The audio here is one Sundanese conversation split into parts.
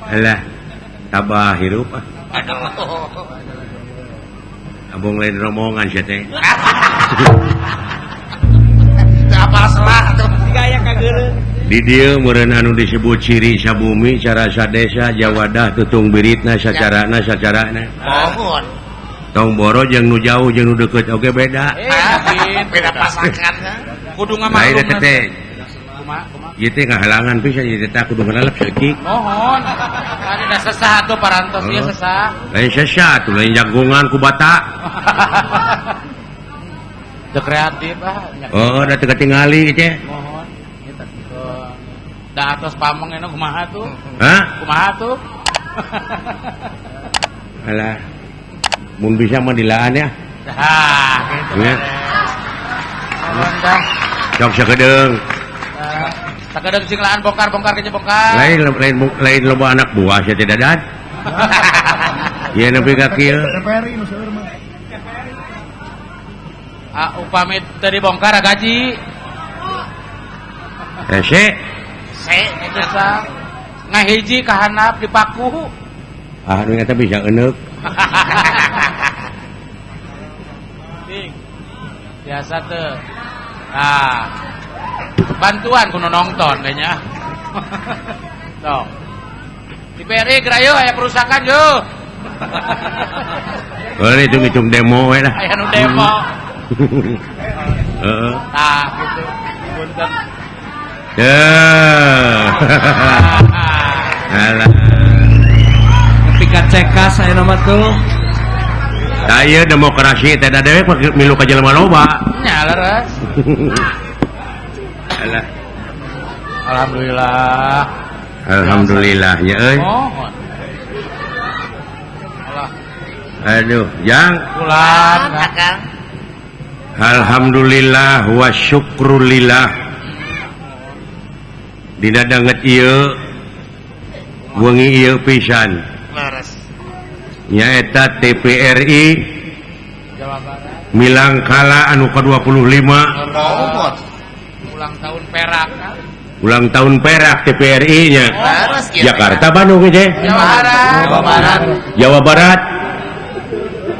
Alah, tabah hirup ah. Abong lain rombongan sia teh. Teu apal selah atuh. Gaya kageuleuh. Di dieu meureun anu disebut ciri sabumi cara sadesa jawadah tutung biritna sacarana sacarana. Mohon. Tong boro jeung nu jauh jeung nu deukeut oge beda. Beda pasangan. Kudu ngamaklum. Lain teh. Ieu teh ngahalangan pisan ieu teh kudu ngalep saeutik. Mohon. Tadi da sesah atuh parantos ieu sesah. Lain sesah atuh lain jagongan ku bata. Teu kreatif ah. Oh, da teu katingali teh. Mohon. Da atos pameng anu kumaha tuh? Hah? Kumaha tuh? Alah. Mun bisa mah dilaan ya. Dah, gitu. Ya. Mohon dah. Sok sakedeung. Sakedeung sing laan bongkar-bongkar ke bongkar. Lain lain lain loba anak buah sia teh dadan. Ieu nepi ka kieu. TPRI nu seueur mah. Ah, upami teu dibongkar gaji. Hese. Se eta ngahiji ka handap dipaku. Ah, nu eta bisa eneuk. Ding. Biasa teu. Ah. Bantuan kudu nonton kayaknya. Sok. Di PRI geura yeuh aya perusakan yeuh. Oh, hitung-hitung demo we lah. Aya nu demo. Heeh. Tah gitu. Punten. Alah. Ketika cekas aya nama tuh. Tah ieu demokrasi teh da dewek milu ka jelema loba. Nya leres. Alah. Alhamdulillah. Alhamdulillah nya euy. Alah. Aduh, jang. Pulang, Akang. Alhamdulillah wa syukrulillah. Dina danget ieu wengi ieu pisan. Leres. Nyaeta TPRI Jawa Barat milangkala anu ke-25. Ulang tahun perak. Ulang tahun perak TPRI nya. Jakarta Bandung ge. Jawa Barat. Jawa Barat. Jawa Barat.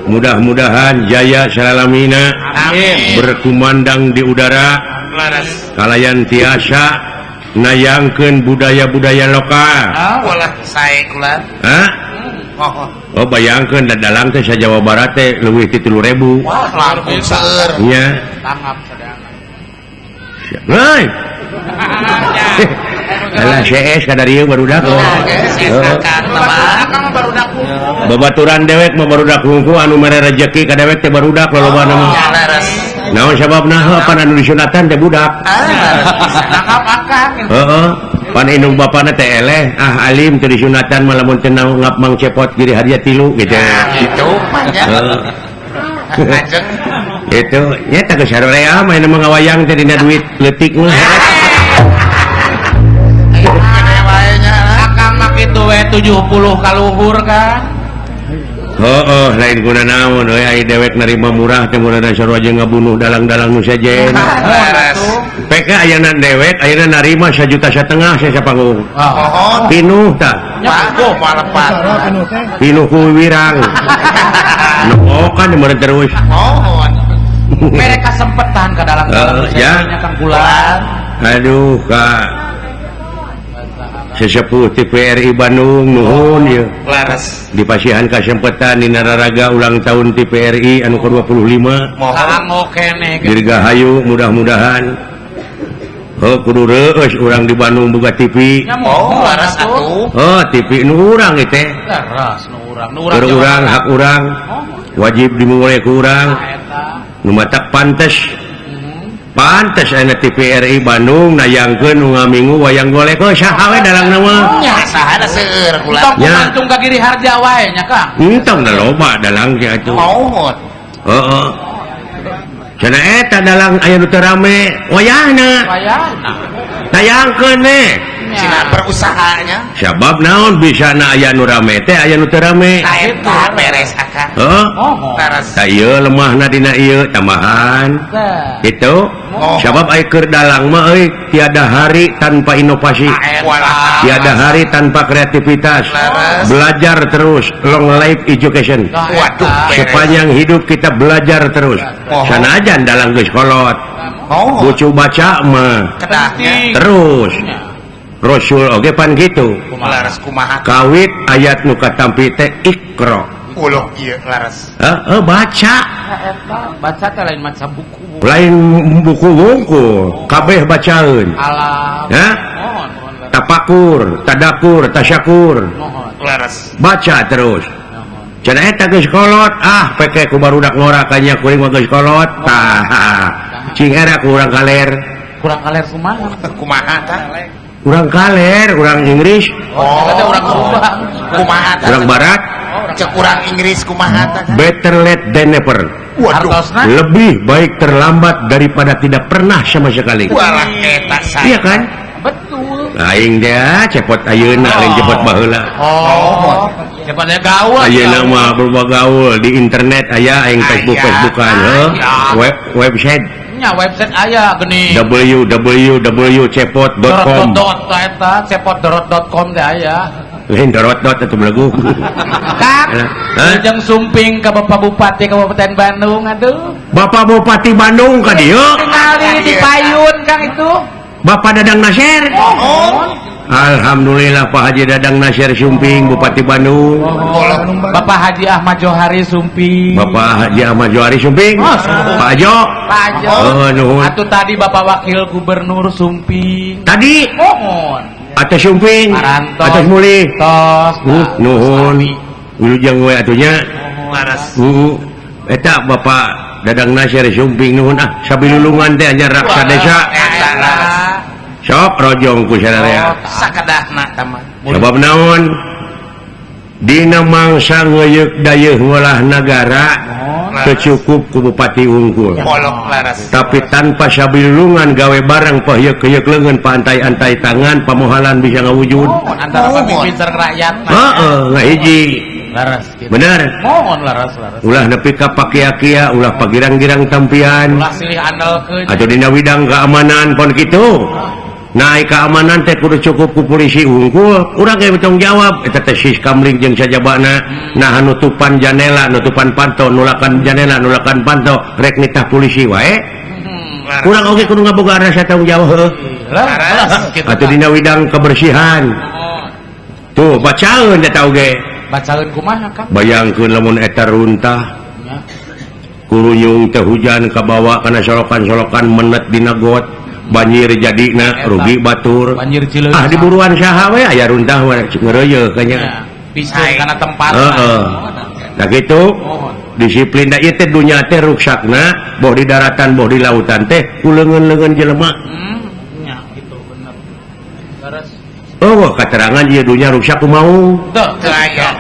Mudah-mudahan jaya salalamina. Amin. Berkumandang di udara. Leres. Kalayan tiasa nayangkeun budaya-budaya lokal. Ah, ulah sae kula. Hah? Oh, bayangkeun da dalang teh sa Jawa Barat teh leuwih ti 3.000. Wah, langkung seueur. Nya. Tangap sadangan. Heuy. Alah CS kadarieu barudak. Babaturan dewek mah barudak hungku anu mere rejeki ka dewek teh barudak lolobana mah. Naon sababna heuh pan anu disunatan teh budak. Heeh, pan indung bapana teh eleh, ah alim teu disunatan mah lamun teu ngap mang cepot jadi hadiah tilu gitu. Gitu mah nya. Itu nya teh geus sarorea mah mah ngawayang teh dina duit leutik mah. Akang mah kitu we 70 kaluhur kan. Heeh, lain guna naon euy ai dewek nerima murah teh murah sarua jeung ngabunuh dalang-dalang nu sejen. PK ayeuna dewek ayeuna narima 1,5 juta saya panggung. Oh. Pinuh tah. Nya palepat. Pinuh ku wirang. Nu kan meureun terus. Mohon. Mereka sempetan ka dalang-dalang nu sejen nya Kang Bulan. Aduh, Kak. Sesepuh TPRI Bandung nuhun ieu. Leres. Dipasihan kasempetan dina raraga ulang tahun TPRI anu ke-25. Kanggo keneh. Dirgahayu mudah-mudahan. Heuh kudu reueus urang di Bandung boga TV. Oh, leres atuh. Oh, TV nu urang ieu teh. Leres nu urang. Nu urang urang hak urang. Wajib dimulai ku urang. Nu matak pantes. Pantes ayeuna TPRI Bandung nayangkeun nu ngaminggu wayang golek oh saha we dalang mah. Nya saha da seueur kula. Tong kumantung ka Giri Harja wae nya Kang. Entong da loba dalang ge atuh. Mohon. Heeh. Cenah eta dalang aya nu teu rame wayahna. Wayahna. Tayangkeun we. Cina perusahanya. Sabab naon bisa na aya nu rame teh aya nu teu rame. Eta beres akang. Heeh. Tah ieu lemahna dina ieu tambahan. Itu sabab aya keur dalang mah euy tiada hari tanpa inovasi. Tiada hari tanpa kreativitas. Belajar terus, long life education. Waduh, sepanjang hidup kita belajar terus. Sanajan dalang geus kolot. Bucu baca mah terus. Rasul oge pan gitu. Kawit ayat nu katampi teh Iqra. Uloh ieu laras. Heeh, baca. Baca teh lain maca buku. Lain buku wungkul, kabeh bacaeun. Alam. Hah? Tapakur, tadakur, tasyakur. Laras. Baca terus. Cenah eta geus kolot, ah peke ku barudak ngora kanya kuring mah geus kolot. Tah. Cing era ku urang kaler. Kurang kaler kumaha? Kumaha tah? Urang kaler, urang Inggris. Oh, eta urang Subang. Kumaha tah? Urang barat. Cek urang Inggris kumaha tah? Better late than never. Waduh. Lebih baik terlambat daripada tidak pernah sama sekali. Walah eta saya. Iya kan? Betul. Aing dia cepot ayeuna lain cepot baheula. Oh. Cepotnya gaul. Ayeuna mah berubah gaul di internet aya aing Facebook Facebookan heuh. Website. Nya website aya geuning. www.cepot.com. Eta cepot.com teh aya. Lain dorot dot atuh belegu. Kang, jeung sumping ka Bapak Bupati Kabupaten Bandung aduh. Bapak Bupati Bandung ka dieu. Tingali di payun Kang itu. Bapak Dadang Nasir. Oh. Alhamdulillah Pak Haji Dadang Nasir sumping Bupati Bandung. Bapak Haji Ahmad Johari sumping. Bapak Haji Ahmad Johari sumping. Oh, Pak Ajo. Pak Ajo. Oh, nuhun. Atuh tadi Bapak Wakil Gubernur sumping. Tadi. Mohon. Atas sumping. Atas mulih. Tos. Nuhun. Wilujeng we atunya. Laras. Eta Bapak Dadang Nasir sumping nuhun ah sabilulungan teh anya raksa desa. Sok rojong ku sararea. Sakadahna tah mah. Sabab naon? Dina mangsa ngeuyeuk dayeuh ngolah nagara teu cukup ku bupati unggul. Tapi tanpa sabilulungan gawe bareng pahyeuk-hyeuk leungeun paantai-antai tangan pamohalan bisa ngawujud. Antara pemimpin sareng rakyat. Heeh, ngahiji. Laras gitu. Bener. Mohon laras laras. Ulah nepi ka pakia-kia, ulah pagirang-girang tampian. Ulah silih andalkeun. Atuh dina widang keamanan pon kitu. Naik keamanan teh kudu cukup ku polisi unggul. Urang ge bertanggung jawab eta teh Siskamling jeung sajabana. Nah nutupan janela, nutupan panto, nulakan janela, nulakan panto, rek nitah polisi wae. Urang oge kudu ngabogaan rasa tanggung jawab heuh. Laras. Atuh dina widang kebersihan. Tuh bacaeun eta oge. Bacaeun kumaha Kang? Bayangkeun lamun eta runtah. Kurunyung teh hujan kabawa kana solokan-solokan menet dina got, banjir jadina rugi batur. Banjir Cileunca. Ah diburuan saha we aya runtah we ngeureuyeuh kanya. Piseun kana tempat. Heeh. Nah kitu disiplin da ieu teh dunya teh ruksakna boh di daratan boh di lautan teh ku leungeun-leungeun jelema. Nya kitu bener. Leres. Oh, keterangan ieu dunya ruksak ku mau. Teu aya.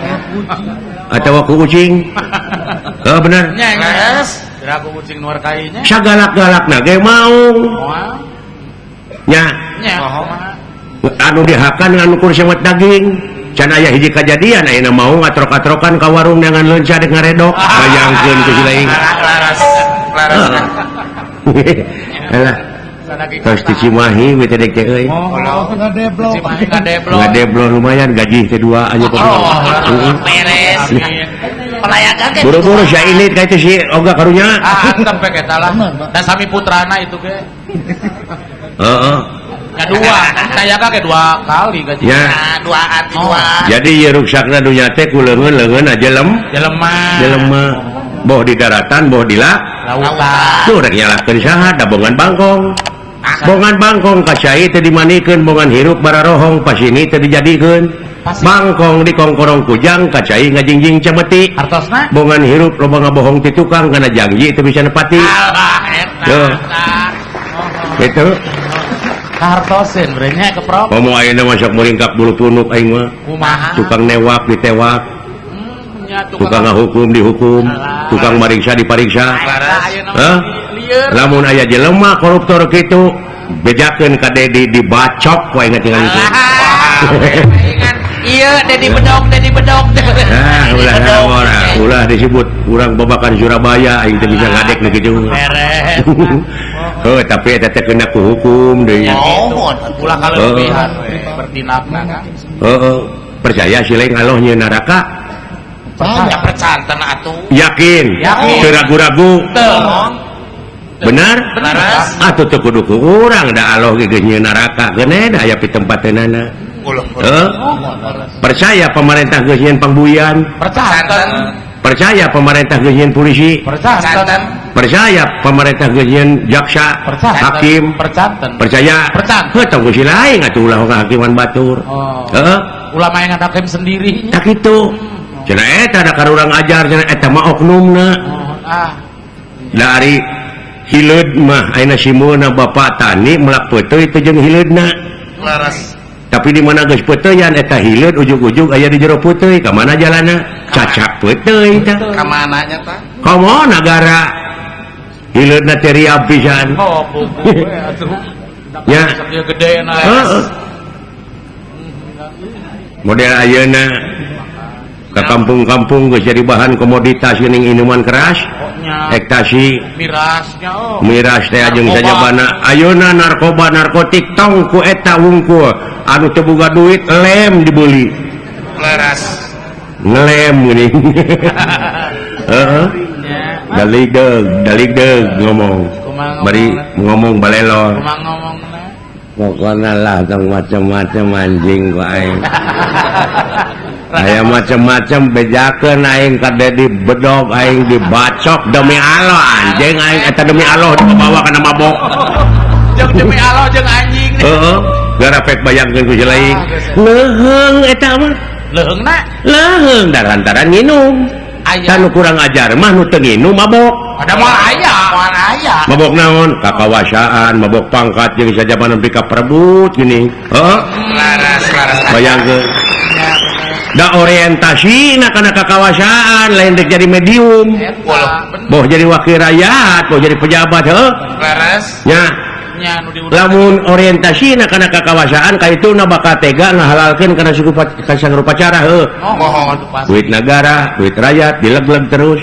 Atawa ku ucing. Heuh bener. Nya leres. Geura ku ucing nuar kai nya. Sagalak-galakna ge mau. Nya. Nya. Anu dihakan anu kur sewet daging. Can aya hiji kajadian ayeuna mau ngatrok-atrokan ka warung neangan leunca dek ngaredok. Bayangkeun ku si lain. Laras. Laras. Alah. Terus di Cimahi we teh dek teh euy. Cimahi ngadeblo. Ngadeblo lumayan gaji teh dua aja kok. Beres. Pelayakan teh. Buru-buru sia ilit ka itu si Oga karunya. Ah, antep we eta lah. Dan sami putrana itu ge. Heeh. Ya dua, saya kan dua kali gaji. Ya. Nah, dua arti dua. Jadi ieu ruksakna dunya teh ku leungeun-leungeun aja jelema. Jelema. Boh di daratan, boh di lautan. Tuh rek nyalahkeun saha da bongan bangkong. Bongan bangkong ka cai teu dimanikeun, bongan hirup bararohong pasini teu dijadikeun. Bangkong dikongkorong kujang ka cai ngajingjing cemeti. Hartosna? Bongan hirup loba ngabohong ti tukang kana janji teu bisa nepati. Alah eta. Tuh. Gitu. Hartosin berenya keprok. Komo ayeuna mah sok muringkak bulu punuk aing mah. Kumaha? Tukang newak ditewak. Tukang ngahukum dihukum, tukang mariksa dipariksa. Hah? Lamun aya jelema koruptor kitu bejakeun ka Dedi dibacok ku aing tinggal itu. kabeh kan. Iya, Dedi Bedog, Dedi Bedog. Nah, ulah ulah disebut urang babakan Surabaya aing teu bisa ngadek nu kitu. Beres. Heuh, tapi eta teh kena ku hukum deui. Mohon ulah kalebihan we bertindakna kan. Heeh, percaya si lain Allah nyieun neraka? Percaya percanten atuh. Yakin. Yakin. Teu ragu-ragu. Benar? Atuh teu kudu ku urang da Allah ge geus nyieun neraka geuneh da aya pitempateunana. Percaya pemerintah geus nyieun pangbuyan? Percaya. Percaya pemerintah geus nyieun polisi? Percaya. Percaya pemerintah geus nyieun jaksa, hakim? Percaya. Heuh, tong geus lain atuh ulah hakiman batur. Heeh. Ulah main hakim sendiri. Tak kitu. Cenah eta da karurang ajar cenah eta mah oknumna. Dari hileud mah ayeuna simeuna bapak tani melak peuteuy teh jeung hileudna. Laras. Tapi di mana geus peuteuyan eta hileud ujug-ujug aya di jero peuteuy, ka mana jalanna? Cacak peuteuy tah. Ka mana nya tah? Komo nagara hileudna teh riab pisan. Oh, buku we atuh. Ya. Gede na. Heeh. Model ayeuna ka kampung-kampung geus jadi bahan komoditas geuning minuman keras, ekstasi, mirasnya oh. Miras teh jeung sajabana. Ayeuna narkoba narkotik tong ku eta wungkul anu teu boga duit lem dibeli. Leras. Ngelem geuning. Heeh. Dalig deug ngomong. Bari ngomong balelor. Kumaha ngomongna? Pokona lah tong macam-macam anjing ku aing. Aya macam-macam bejakeun aing ka Dedi Bedog aing dibacok demi Allah anjing aing eta demi Allah dibawa kana mabok. Jeung demi Allah jeung anjing. Heeh, gara pek bayangkeun ku lain. Leuheung eta mah. Leuheungna? Leuheung da lantaran nginum. Aya nu kurang ajar mah nu teu nginum mabok. Ada moal aya. Moal aya. Mabok naon? Kakawasaan, mabok pangkat jeung sajabana nepi ka perebut geuning. Heeh. Laras, laras. Bayangkeun. Da orientasi na kana kakawasaan lain dek jadi medium. Boh jadi wakil rakyat, boh jadi pejabat heuh. Laras. Nya. Lamun orientasi na kana kakawasaan ka itu na bakal tega ngahalalkeun kana suku ka upacara heuh. Duit negara, duit rakyat dileg-leg terus.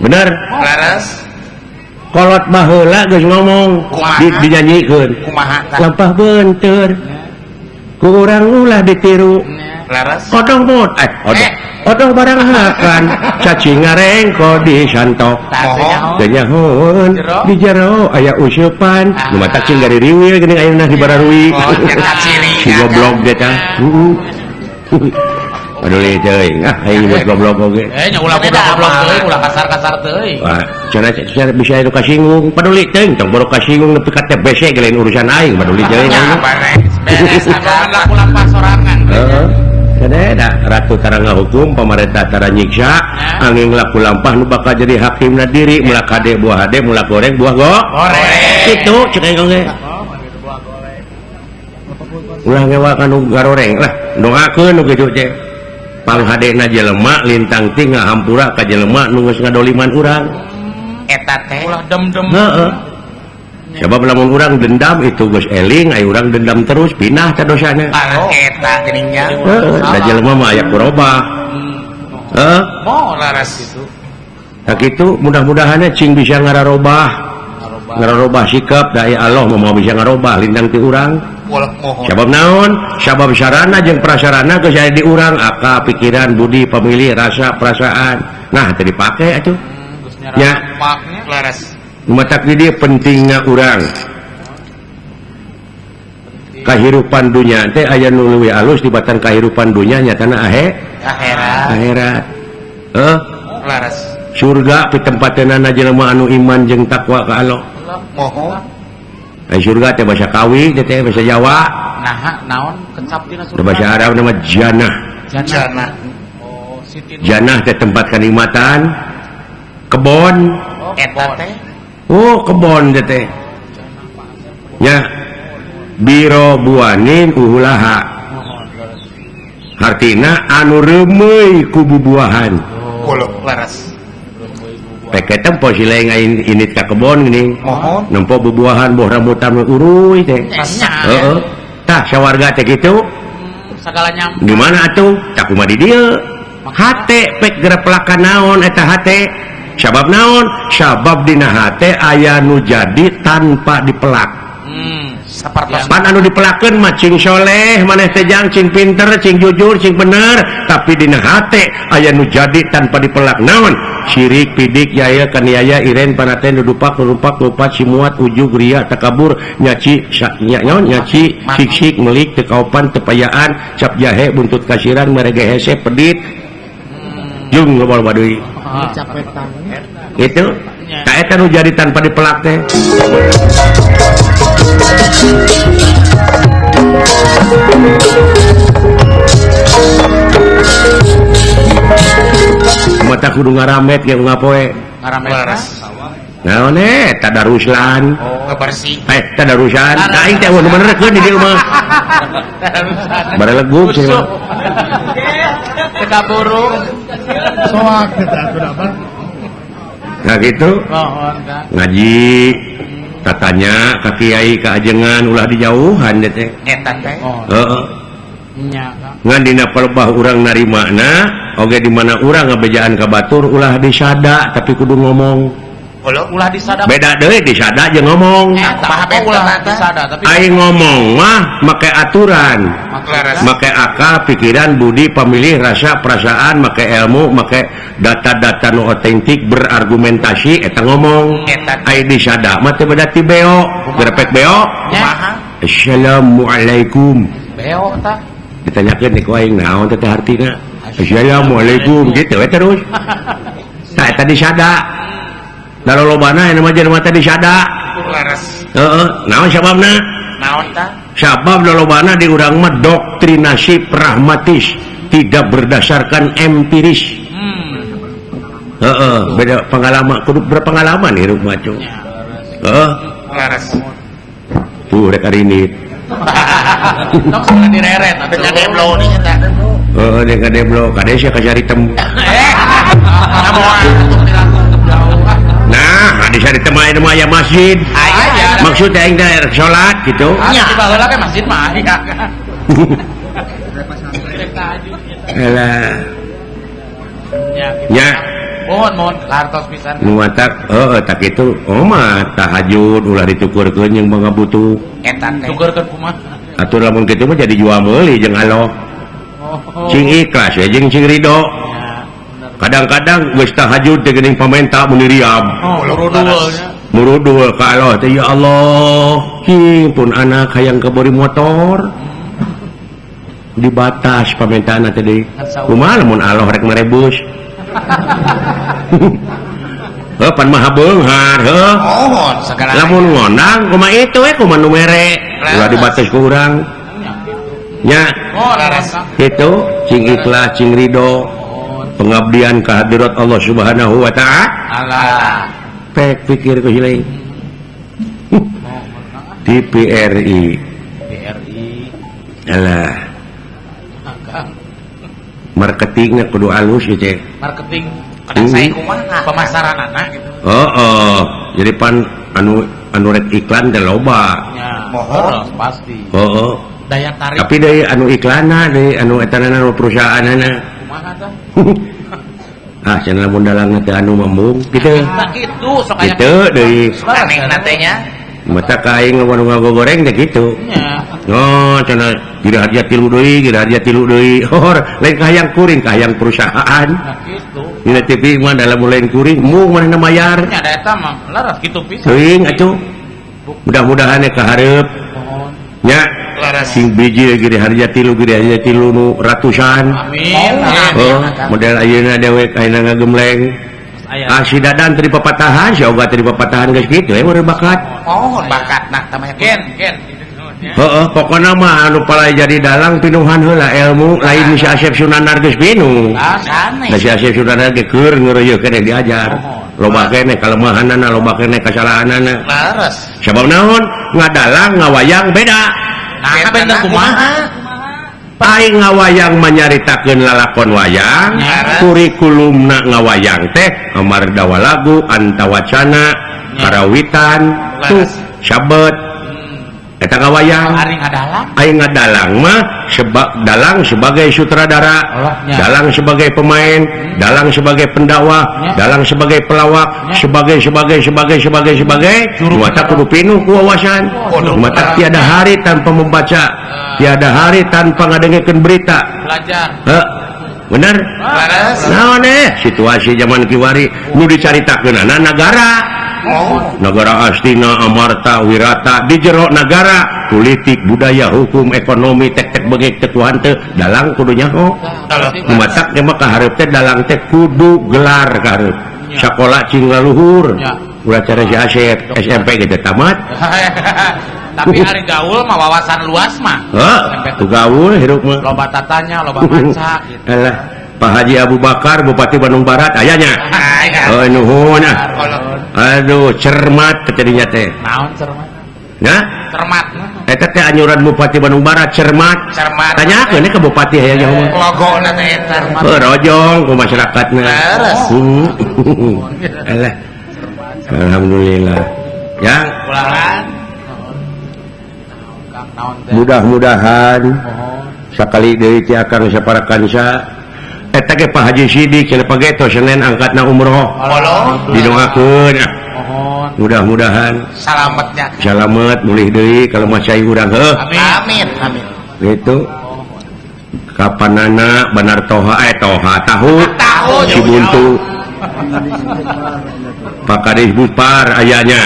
Bener? Laras. Kolot baheula geus ngomong dinyanyikeun. Kumaha? Lampah beunteur. Ku urang ulah ditiru. Laras. Odong bot, odong barang hakan, cacing ngarengko di santok. Teu nyahoeun di jero aya useupan, nu matak cing gaririwil geuning ayeuna di bararui. Si goblok teh tah. Aduh teuing, ah aing nyebut goblok oge. Nya ulah goblok teuing, ulah kasar-kasar teuing. Wah, cenah bisa itu kasinggung, paduli teuing tong baru kasinggung nepi ka TBC ge lain urusan aing, paduli teuing. Beres, beres, ulah pasorangan. Heeh. Kada ratu tara ngahukum, pemerintah tara nyiksa, angin laku lampah nu bakal jadi hakimna diri, mulak hade buah hade, mulak goreng buah goreng. Kitu cek aing oge. Ulah ngewa ka nu garoreng lah, doakeun nu kitu teh. Panghadena jelema lintang ti ngahampura ka jelema nu geus ngadoliman urang. Eta teh ulah dem-dem. Heeh. Sebab lamun urang dendam itu geus eling, aya urang dendam terus pindah ka dosana. Parah eta geuning nya. Heeh, da jelema mah aya kurobah. Heeh. Moal laras kitu. Tah kitu mudah-mudahannya cing bisa ngararobah. Ngararobah sikap da aya Allah mah moal bisa ngarobah lintang ti urang. Sabab naon? Sabab sarana jeung prasarana geus aya di urang, akal, pikiran, budi, pamilih, rasa, perasaan. Nah, teu dipake atuh. Nya. Laras. Matak di dieu pentingna urang. Kahirupan dunya teh aya nu leuwih alus dibatan kahirupan dunya nyatana akhirat. Akhirat. Heuh? Laras. Surga pitempateunana jelema anu iman jeung takwa ka Allah. Moho. Ai surga teh bahasa Kawi teh bahasa Jawa. Naha naon kecap dina surga? Bahasa Arab nama janah. Janah. Oh, Siti. Janah teh tempat kenikmatan. Kebon. Oh, eta teh. Oh, kebon teh. Ya. Biro buanin uhulaha. Hartina anu reumeuy ku bubuahan. Kolok laras. Peke tempo si lain aing init ka kebon geuning. Nempo bubuahan boh rambutan uruy teh. Heeh. Tah sawarga teh kitu. Sagala nyampe. Di mana atuh? Tak kumaha di dieu. Hate pek gereplakan naon eta hate? Sabab naon? Sabab dina hate aya nu jadi tanpa dipelak. Pan anu dipelakeun mah cing soleh, maneh teh jang cing pinter, cing jujur, cing bener, tapi dina hate aya nu jadi tanpa dipelak naon? Syirik, pidik, yaya, kaniaya, iren, panaten, dudupak, nurupak, lupat, simuat, ujug, ria, takabur, nyaci, nyaon, nyaci, sik-sik, melik, tekaopan, tepayaan, cap jahe, buntut kasiran, merege hese, pedit, jeung loba-loba deui. Itu ta eta nu jadi tanpa dipelak teh. Mata kudu ngaramet ge ngapoe. Ngaramet. Naon tadaruslan. Oh, bersih. Tadarusan. Da aing teh nu benerkeun di dieu mah. Tadarusan. Barelegug cenah. Teu kaburu. Soak teh atuh da. Nah gitu. Ngaji tatanya ka kiai ka ajengan ulah dijauhan teh. Eta teh. Heeh. Ngan dina palebah urang narimana oge di mana urang ngabejaan ka batur ulah disada tapi kudu ngomong. Ulah disada. Beda deui disada jeung ngomong. Ulah disada tapi aing ngomong mah make aturan. Make akal, pikiran, budi, pamilih, rasa, perasaan, make ilmu, make data-data nu otentik berargumentasi eta ngomong. Aing disada mah teu beda ti beo, gerepek beo. Assalamualaikum. Beo tah. Ditanyakeun ku aing naon teh hartina. Assalamualaikum gitu we terus. Tah eta disada. Da lolobana anu mah jelema teh disada. Leres. Heeh, naon sababna? Naon tah? Sabab lolobana di urang mah doktrinasi pragmatis, tidak berdasarkan empiris. Heeh, beda pengalaman, kudu berpengalaman hirup mah cuy. Heeh. Leres. Tuh rek arinit. Tong salah direret atuh. Kadeblo nih eta. Heeh, dia kadeblo, kade sia kacari tem. Nah, di sana temai mah aya masjid. Aya. Maksud aing teh rek salat gitu. Nya di baheula ke masjid mah aya. Alah. Ya. Mohon hartos pisan. Nu matak heueuh tak kitu. Oh mah tahajud ulah ditukurkeun jeung mangabutuh. Eta teh. Tukurkeun kumaha? Atuh lamun kitu mah jadi jual meuli jeung Allah. Cing ikhlas ya jeung cing ridho. Kadang-kadang geus tahajud teh geuning pamenta mun diriam. Oh, murudul. Murudul ka Allah teh ya Allah, cing pun anak hayang kebori motor. Dibatas pamentaanna teh deui. Kumaha lamun Allah rek marebus. Heuh pan maha beunghar heuh. Mohon segala. Lamun ngondang kumaha itu we kumaha nu mere. Ulah dibatas ku urang. Nya. Kitu cing ikhlas cing ridho. Pengabdian kehadirat Allah Subhanahu wa ta'ala. Pek pikir ku hilai. TPRI. PRI. Alah. Marketingnya kudu alus ieu teh. Marketing kadang saya kumaha pemasaranana gitu. Heeh, jadi pan anu anu rek iklan teh loba. Ya, mohon pasti. Heeh. Daya tarik. Tapi deui anu iklanna deui anu etanana anu perusahaanana. Kumaha tah? Ah, cenah lamun dalangna teh anu mambung kitu. Tah kitu sok aya. Kitu deui. Anehna teh nya. Mata ka aing lamun ngagoreng teh kitu. Nya. Oh, cenah gira harja tilu deui, gira harja tilu deui. Hor, lain kahayang kuring, kahayang perusahaan. Nah kitu. Dina TV mah dalam lain kuring, mung manehna mayar. Nya da eta mah laras kitu pisan. Teuing atuh. Mudah-mudahan ya kahareup. Nya. Sing biji giri harja tilu, giri harja tilu nu ratusan. Amin. Oh, model ayeuna dewek ayeuna ngagemleng. Ah si Dadan teu dipapatahan, si Oga teu dipapatahan geus kitu we meureun bakat. Oh, bakat nah tamanya gen gen. Heeh, pokona mah anu palai jadi dalang pinuhan heula ilmu, lain si Asep Sunanar geus pinuh. Da si Asep Sunanar ge keur ngeureuyeuh keneh diajar. Loba keneh kalemahanana, loba keneh kasalahanana. Leres. Sabab naon? Ngadalang ngawayang beda. Nah, beda kumaha? Aing ngawayang manyaritakeun lalakon wayang, kurikulumna ngawayang teh amardawa lagu, antawacana, karawitan, tuh sabet. Eta ngawayang. Ari ngadalang. Ari ngadalang mah dalang sebagai sutradara, dalang sebagai pemain, dalang sebagai pendakwah, dalang sebagai pelawak, sebagai sebagai sebagai sebagai sebagai. Mata kudu pinuh ku wawasan. Mata tiada hari tanpa membaca, tiada hari tanpa ngadengekeun berita. Belajar. Heh. Bener? Naon situasi zaman kiwari nu dicaritakeunana nagara. Negara Astina, Amarta, Wirata di jero nagara, politik, budaya, hukum, ekonomi, tek-tek bengek teu hanteu, dalang kudu nyaho. Matak teh mah kahareup teh dalang teh kudu gelar kahareup. Sakola cing laluhur. Ulah cara si Asep SMP ge teh tamat. Tapi ari gaul mah wawasan luas mah. Heuh, tu gaul hirup mah. Loba tatanya, loba maca gitu. Alah, Pak Haji Abu Bakar Bupati Bandung Barat ayanya. Oh nuhun ah. Aduh, cermat tadinya teh. Naon cermat? Nah, cermat. Eta teh anyuran Bupati Bandung Barat cermat. Cermat. Tanyakeun ke bupati aya nyaho mah. Logona teh cermat. Heuh, rojong ku masyarakatna. Leres. Alah. Alhamdulillah. Ya. Mudah-mudahan sakali deui ti akang saparakansa eta ge Pak Haji Sidik cenah pageto Senin angkatna umroh. Didoakeun. Mudah-mudahan salametnya. Salamet mulih deui kalau masai urang heuh. Amin. Amin. Gitu. Kapanana Banar Toha Toha tahu. Cibuntu. Pak Kadis Bupar ayanya.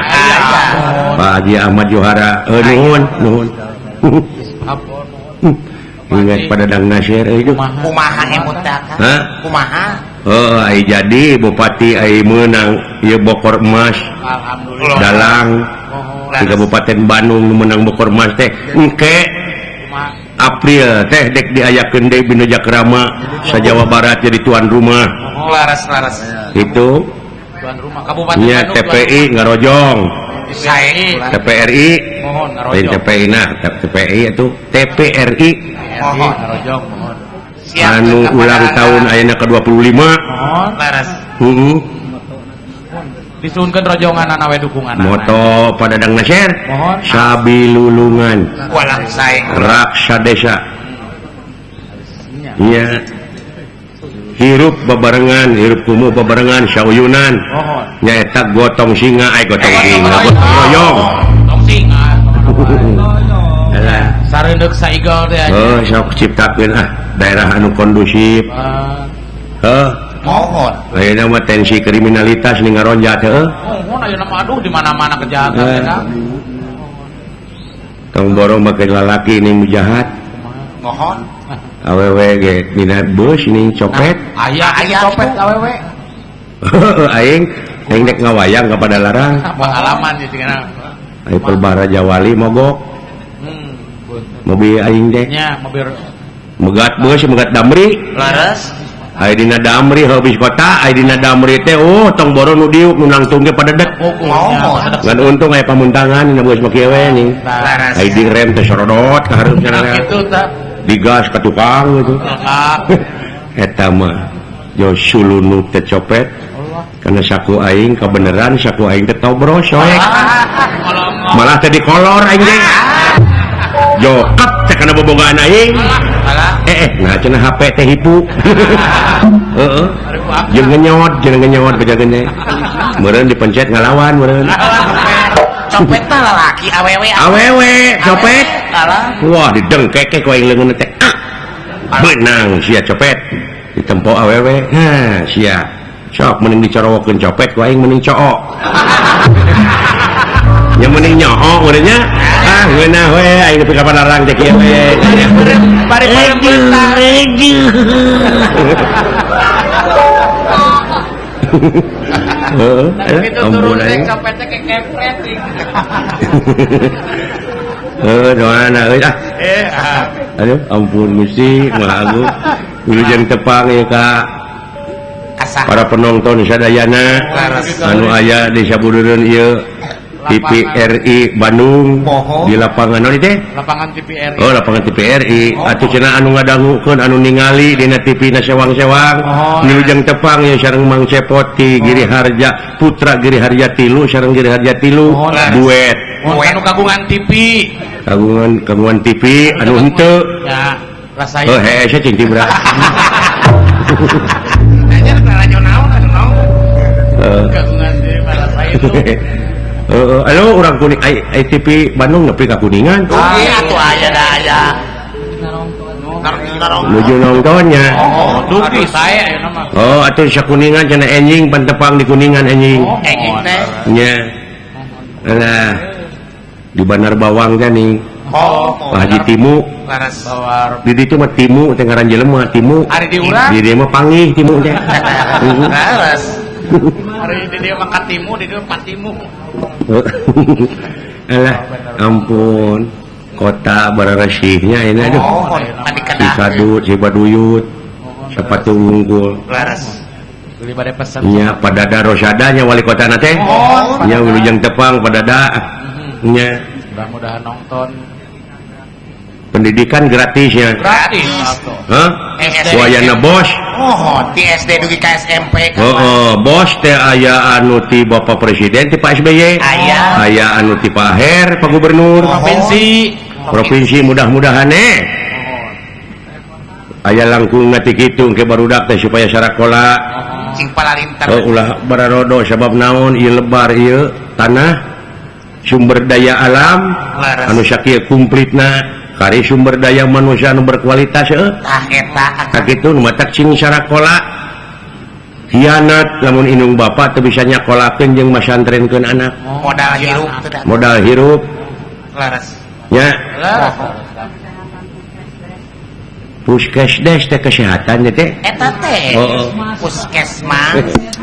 Pak Haji Ahmad Johara. Nuhun, nuhun. Ingat pada Dang Nasir itu. Kumaha emut teh? Hah? Kumaha? Oh, ai jadi bupati ai meunang ieu bokor emas. Alhamdulillah. Dalang di Kabupaten Bandung nu meunang bokor emas teh engke April teh dek diayakeun deui Bina Jakrama sa Jawa Barat jadi tuan rumah. Laras-laras. Itu tuan rumah Kabupaten Bandung. Nya TPI ngarojong. TPRI mohon ngarojong. TPI nah, TPI itu TPRI mohon ngarojong mohon. Anu ulang tahun ayeuna ke-25. Mohon laras. Heeh. Disuhunkeun rojonganana we dukunganana. Moto pada Dang Nasir. Mohon. Sabilulungan. Walang sae. Raksa desa. Iya. Hirup babarengan, hirup kumuh babarengan sauyunan. Mohon. Nyaeta gotong singa, ai gotong singa, gotong royong. Gotong singa. Alah, sareundeuk saigel teh. Oh, sok ciptakeun ah daerah anu kondusif. Heuh, mohon. Ayeuna mah tensi kriminalitas ning ngaronjat heuh. Mohon ayeuna mah aduh di mana-mana kejahatan teh. Tong borong make lalaki ning jahat. Mohon. Awewe ge dina bus ning copet. Aya aya copet awewe. Aing aing dek ngawayang ka Padalarang. Pengalaman ieu cenah. Ai Perbara Jawali mogok. Mobil aing teh. Nya mobil megat bus megat damri. Laras. Ai dina damri habis kota, ai dina damri teh oh tong boro nu diuk nu nangtung ge padedet. Ngan untung aya pamuntangan dina bus mah kieu we ning. Ai di rem teh sorodot ka hareup cenah. Kitu tah. Digas ka tukang gitu. Eta mah jo sulunu teh copet. Karena saku aing kebenaran saku aing teh tobros soek. Malah teh dikolor aing teh. Jokap teh kana bobogaan aing. Nah cenah HP teh hipu. Heeh. Jeung ngenyot bejageun teh. Meureun dipencet ngalawan meureun. Copet tah lalaki awewe. Awewe copet. Wah didengkeke ku aing leungeun teh. Beunang sia copet. Ditempo awewe. Hah sia. Sok mending dicorowokeun copet ku aing mending cook. Nya mending nyoo meureun nya. Ah ngeunah we aing nepi ka Padalarang teh kieu we. Bari pareum Heeh, ampun aing. Copetnya kayak kepret. Heuh, doana euy ah. Aduh, ampun Gusti, Maha Agung. Wilujeng tepang ieu ka para penonton sadayana anu aya di sabudureun ieu TPRI Bandung di lapangan naon teh? Lapangan TPRI. Oh, lapangan TPRI. Atuh cenah anu ngadangukeun anu ningali dina TV na sewang-sewang. Wilujeng tepang ieu sareng Mang Cepot ti Giri Harja, Putra Giri Harja tilu sareng Giri Harja tilu duet. Anu kagungan TV. Kagungan TV anu henteu. Ya, rasain. Oh, hese cing tibra. Nanya nanya naon anu naon. Kagungan TV rasain. Heeh, anu urang kuning ai TV Bandung nepi ka Kuningan. Dugi atuh aya da aya. Nuju nontonnya. Oh, dugi sae ayeuna mah. Oh, atuh sakuningan cenah enjing pantepang di Kuningan enjing. Oh, enjing teh. Nya. Alah. Di Bandar Bawang teh nih. Oh, Pak Haji Timu. Laras. Di ditu mah Timu teh ngaran jelema Timu. Ari di urang. Di dieu mah pangih Timu teh. Laras. Ari di dieu mah Katimu, di dieu Patimu. Alah, ampun. Kota bararesihnya ini aduh. Oh, si Kadut, si Baduyut, sepatu unggul. Laras. Beli bade pesen. Nya Padada Rosadanya wali kota na teh. Nya wilujeng tepang Padada. Nya. Mudah-mudahan nonton. Pendidikan gratis ya. Gratis. Hah? Wayana bos. Oh, di SD dugi ka SMP. Heeh, bos teh aya anu ti Bapak Presiden ti Pak SBY. Aya. Aya anu ti Pak Her, Pak Gubernur. Provinsi. Provinsi mudah-mudahan aya langkung ti kitu ke barudak teh supaya sarakola cing palarinter. Oh, ulah bararodo sabab naon ieu lebar ieu tanah sumber daya alam anu sakieu kumplitna kari sumber daya manusia anu berkualitas heuh. Tah eta sakitu nu matak cing sarakola hianat lamun indung bapa teu bisa nyakolakeun jeung masantrenkeun anak. Modal hirup modal hirup. Laras. Ya. Puskesdes teh kesehatan teh. Eta teh. Oh. Puskesmas.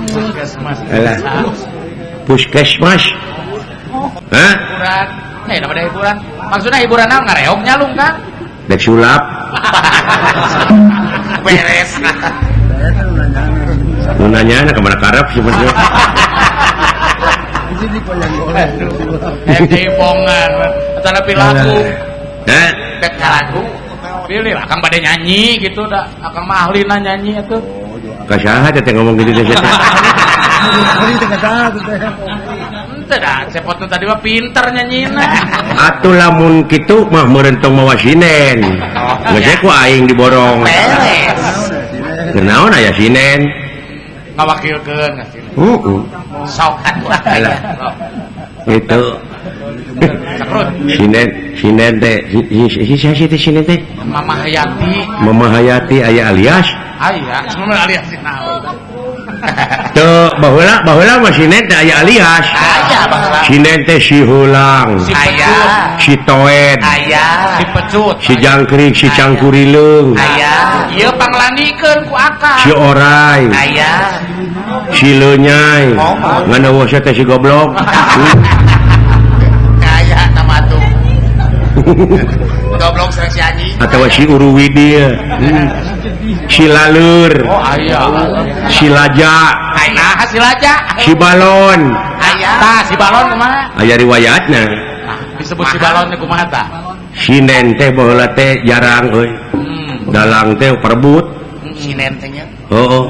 Puskesmas. Alah. Puskesmas. Hah? Hiburan. Eh, daripada hiburan. Maksudnya hiburan naon ngareog nyalung kan? Dek sulap. Beres. Nu nanya ka mana karep sebenarnya. Jaipongan, atana pilaku. Heh, dek ngalagu. Pilih akang bade nyanyi gitu dah. Akang mah ahlina nyanyi atuh. Ka saha teh ngomong gitu teh. Henteu dah, cepot nu tadi mah pinter nyanyina. Atuh lamun kitu mah meureun tong mawa sinen. Geus ku aing diborong. Beres. Kunaon aya sinen? Ngawakilkeun ka sinen. Heeh. Sok atuh. Alah. Itu. Sinen, sinen teh si teh sinen teh. Mama Hayati. Mama Hayati aya alias? Aya, sebenarnya alias naon. Teu baheula baheula mah sinen teh aya alias. Aya baheula. Sinen teh si Hulang. Aya. Si Toed. Aya. Si Pecut. Si Jangkrik, si Cangkurileung. Aya. Ieu panglanikeun ku akang. Si Orai. Aya. Si Lenyai. Ngan eueuh teh si goblok. Kaya nama tuh. Goblok sareng si anjing. Atawa si Uruwidi. Si Lalur. Oh, aya. Si Laja. Nah, si Laja. Si Balon. Aya. Tah, si Balon kumaha? Aya riwayatna. Nah, disebut si Balon teh kumaha tah? Sinen teh baheula teh jarang euy. Dalang teh perebut. Sinen teh nya. Heeh.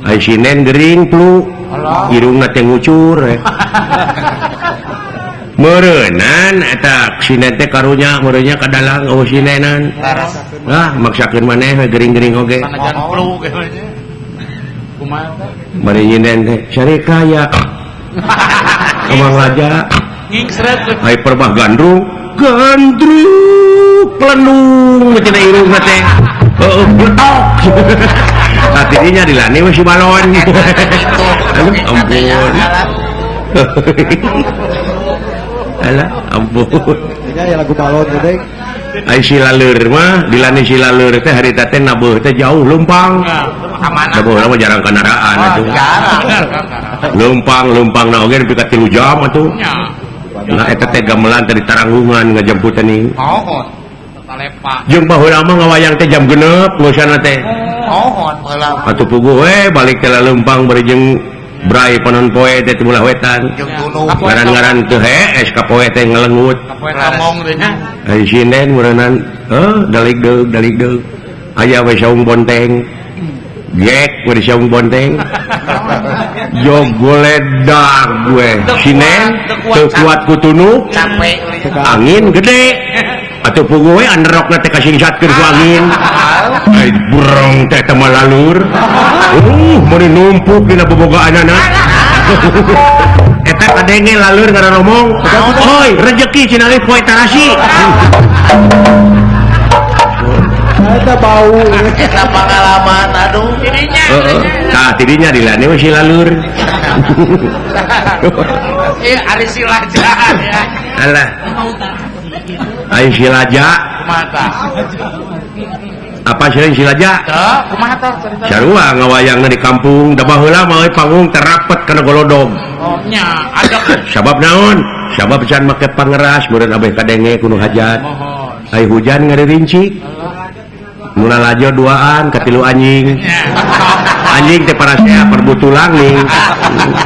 Ai sinen gering flu. Irungna teh ngucur. Meureunnan eta sinen teh karunya meureunnya ka dalang eueuh sinenan. Ah, maksakeun maneh we gering-gering oge. Sanajan flu ge. Kumaha teh? Bari nyinen teh cari kaya. Emang raja ngingsreut. Ai perbah gandrung, gandrung pelendung cenah irungna teh. Heueuh, bletok. Nah, tidinya dilani we si Balon. Aduh, ampun. Alah, ampun. Ini aya lagu balon teh. Ai si Laleur mah dilani si Laleur teh harita teh nabuh teh jauh leumpang. Kamana? Nabuh mah jarang kendaraan atuh. Jarang. Leumpang na oge nepi ka 3 jam atuh. Nya. Nah eta teh gamelan teh di Taranggungan ngajemputan nih. Oh, talepa. Jeung baheula mah ngawayang teh jam 6 ngeusanna teh. Oh, baheula. Atuh puguh we balik teh leumpang bari jeung brai panon poe teh timulah wetan. Ngaran-ngaran teu hees ka poe teh ngelengut. Ka poe ngomong teh nya. Ai sinden meureunan heuh dalig deug dalig deug. Aya we saung bonteng. Gek gue disiung bonteng. Yo goledak gue. Sinen teu kuat ku tunu. Capek angin gede. Atuh puguh we anderokna teh kasingsatkeun ku angin. Ai burung teh teh malalur. Meuni numpuk dina bobogaanana. Eta kadenge lalur ngaromong. Oi, rejeki cenah poe tarasi. Eta bau eta pengalaman aduh tidinya. Heeh. Tah tidinya dilane we si lalur. Ieu ari si laja ya. Alah. Ai si laja. Kumaha tah? Apa sih si laja? Teu, kumaha tah carita? Sarua ngawayangna di kampung, da baheula mah panggung terapet kana golodog. Oh nya, ada sabab naon? Sabab can make pangeras meureun abeh kadenge kudu hajat. Ai hujan ngaririnci. Mula lajo duaan katilu anjing. Anjing teh parasea perbutulang nih.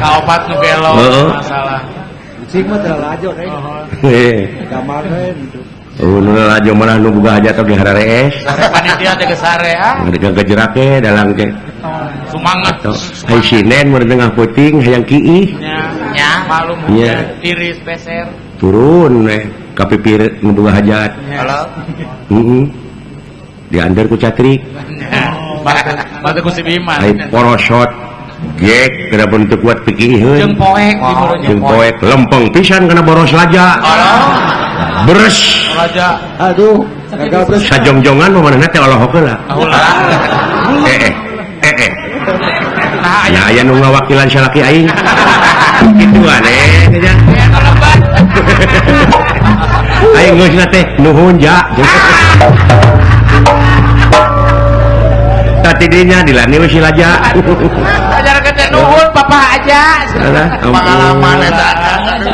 Kaopat nu gelo masalah. Cing mah teu lajo deui. Heeh. Gambarna gitu. Oh, nu lajo malah nu boga hajat oge hararees. Panitia teh geus sare ah. Ngagejrake dalang teh. Sumanget. Ai sinen mun tengah peuting hayang kiih. Nya, malum hujan tiris peser. Turun we ka pipir nu boga hajat. Halo. Heeh. Diantar ku catrik. Batu ku si Bima. Ai porosot gek kada pun teu kuat pikiheun. Jeung poek jeung poek lempeng pisan kana boros laja. Beres. Laja. Aduh, gagal beres. Sajongjongan mah manehna teh olohok heula. Eh. Nah, aya nu ngawakilan salaki aing. Kitu aneh nya. Aing geusna teh nuhun ja. Tadinya dilani we si laja. Ajarkeun teh nuhun papa aja. Pengalaman eta.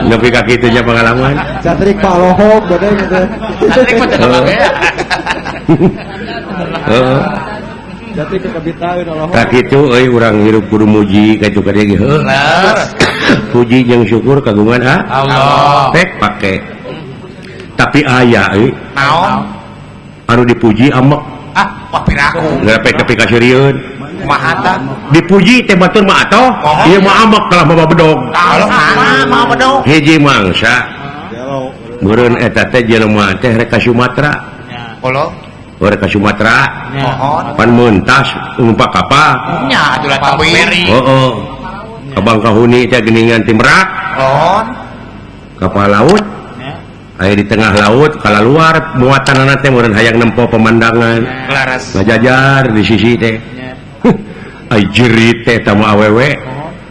Nepi ka kitu nya pengalaman. Catrik palohok bade gitu. Catrik mah teu kabeh. Heeh. Catrik kebitaeun olohok. Ka kitu euy urang hirup kudu muji ka itu ka dieu ge heuh. Puji jeung syukur kagungan ha Allah. Pek pake. Tapi aya euy. Naon? Anu dipuji amek. Ah, wah piraku. Ngarepek kepi kaseurieun. Kumaha tah? Dipuji teh batur mah atoh, ieu mah amek kalah mawa bedog. Kalah mana mawa bedog? Hiji mangsa. Meureun eta teh jelema teh rek ka Sumatera. Holo. Rek ka Sumatera. Mohon. Pan meuntas numpak kapal. Nya atuh lah feri. Heeh. Ka Bangkahuni teh geuningan ti Merak. Mohon. Kapal laut. Aya di tengah laut kala luar muatanana teh meureun hayang nempo pemandangan. Laras. Ngajajar di sisi teh. Ai jerit teh eta mah awewe.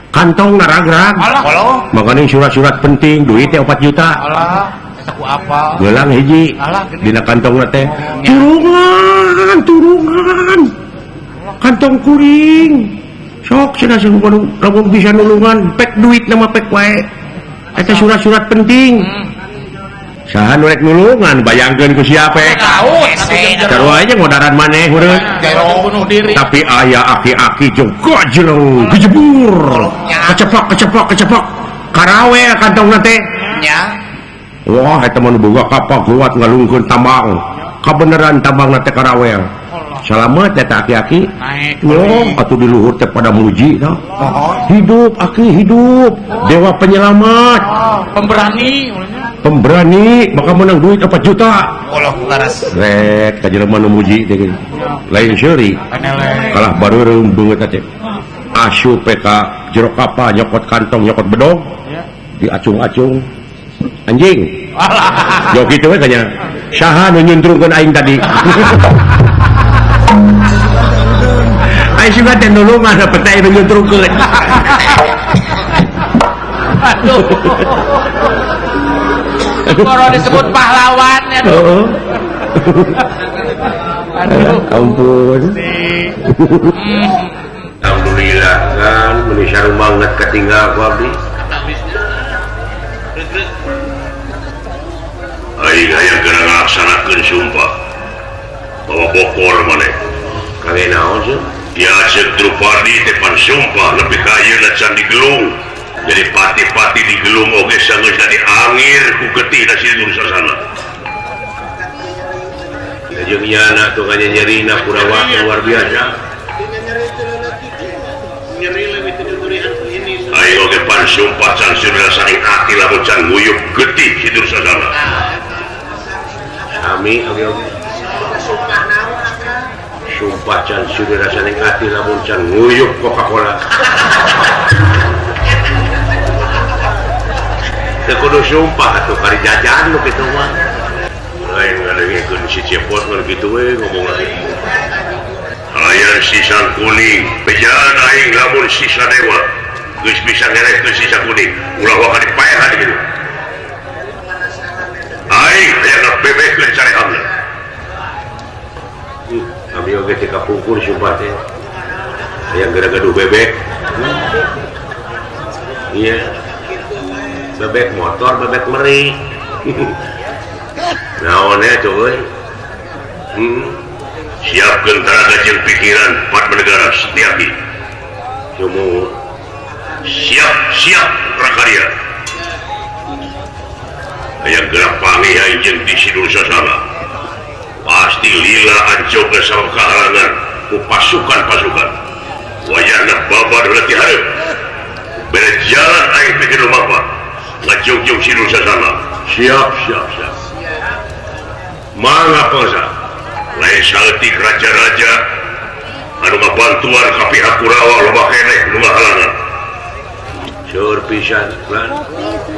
Kantong naragrag. Alah. Makanya surat-surat penting duit teh 4 juta. Alah, eta ku apal. Geulang hiji. Dina kantongna teh. Turungan, turungan. Kantong kuring. Sok cenah lamun bisa nulungan pek duit nama pek wae. Eta surat-surat penting. Saha nu rek nulungan bayangkeun ku siapa? Sarua aja ngodaran maneh heureun. Tapi aya aki-aki jeung gajleng gejebur. Kecepak kecepak kecepak. Karawe kantongna teh. Nya. Wah eta mah nu boga kapal kuat ngalungkeun tambang. Kabeneran tambangna teh karawel. Salamet eta aki-aki. Wah atuh di luhur teh pada muji tah. Hidup aki hidup. Dewa penyelamat. Pemberani. Pemberani bakal menang duit 4 juta. Allah laras. Rek ka jelema nu muji teh lain seuri. Kalah bareureum beungeut teh. Asup ka jero kapal nyokot kantong nyokot bedog. Diacung-acung. Anjing. Yo kitu we kanya. Saha nu nyuntrungkeun aing tadi? Aing sugan teh nulungan pete nu nyuntrungkeun. Aduh. Kalau disebut pahlawan ya. Aduh. Ampun. Alhamdulillah kan meni saru banget ketinggal ku abdi. Aing hayang keur ngalaksanakeun sumpah. Bawa bokor maneh. Kangge naon sih? Ya ceuk Drupadi teh pan sumpah lebih ka ayeuna can digelung. Jadi pati-pati digelung oge sanggeus jadi angir ku getih da si Dursasana. Jeung nyana tuh kanya nyerina Kurawa luar biasa. Ayo oge pan sumpah can sieun saring ati lamun can nguyup getih si Dursasana. Sami oge oge. Sumpah can sieun saring ati lamun can nguyup Coca-Cola. Teu kudu sumpah atuh kari jajan nu kitu mah. Lain ngadengikeun si Cepot ngan kitu we ngomong lagi. Aya sisa kuning, bejaan aing lamun sisa dewa. Geus bisa ngerehkeun sisa kuning, ulah waka dipaehan kitu. Aing hayang ngabebehkeun sarehamna. Abi oge teh kapungkur sumpah teh. Hayang gara-gaduh bebek. Iya. Bebek motor, bebek meri. Naon atuh euy? Siapkeun tenaga jeung pikiran Padmanegara Setiaki. Sumuhun. Siap siap prakarya. Hayang gerak panggih aing jeung di si Dursasana. Pasti lila ancoga sama kehalangan ku pasukan-pasukan. Wayahna babad heula ti hareup. Bere jalan aing pikeun lumapa. Ngajugjug si Dursasana. Siap siap siap. Mangga pangsa. Lain saeutik raja-raja anu ngabantuan ka pihak Kurawa loba keneh nu ngahalangan. Seueur pisan lan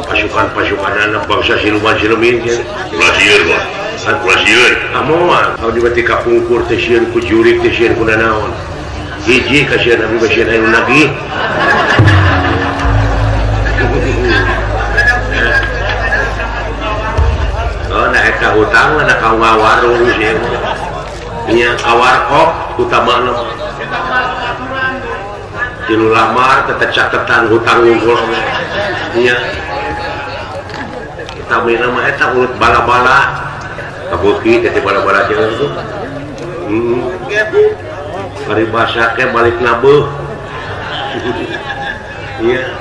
pasukan-pasukanana bangsa siluman-silumin cenah. Ulah sieun mah. Ulah sieun. Amoal abdi mah ti kapungkur teh sieun ku jurik teh sieun ku nanaon. Hiji kasieun abdi mah sieun anu nagih. Oh, nah eta hutang na ka warung sieun. Nya kawarkop utamana. Tilu lamar tetep catetan hutang unggul. Nya. Utamina mah eta ulut bala-bala. Kabeuki teh bala-bala jeung tuh. Paribasa ke balik nabeuh. Iya.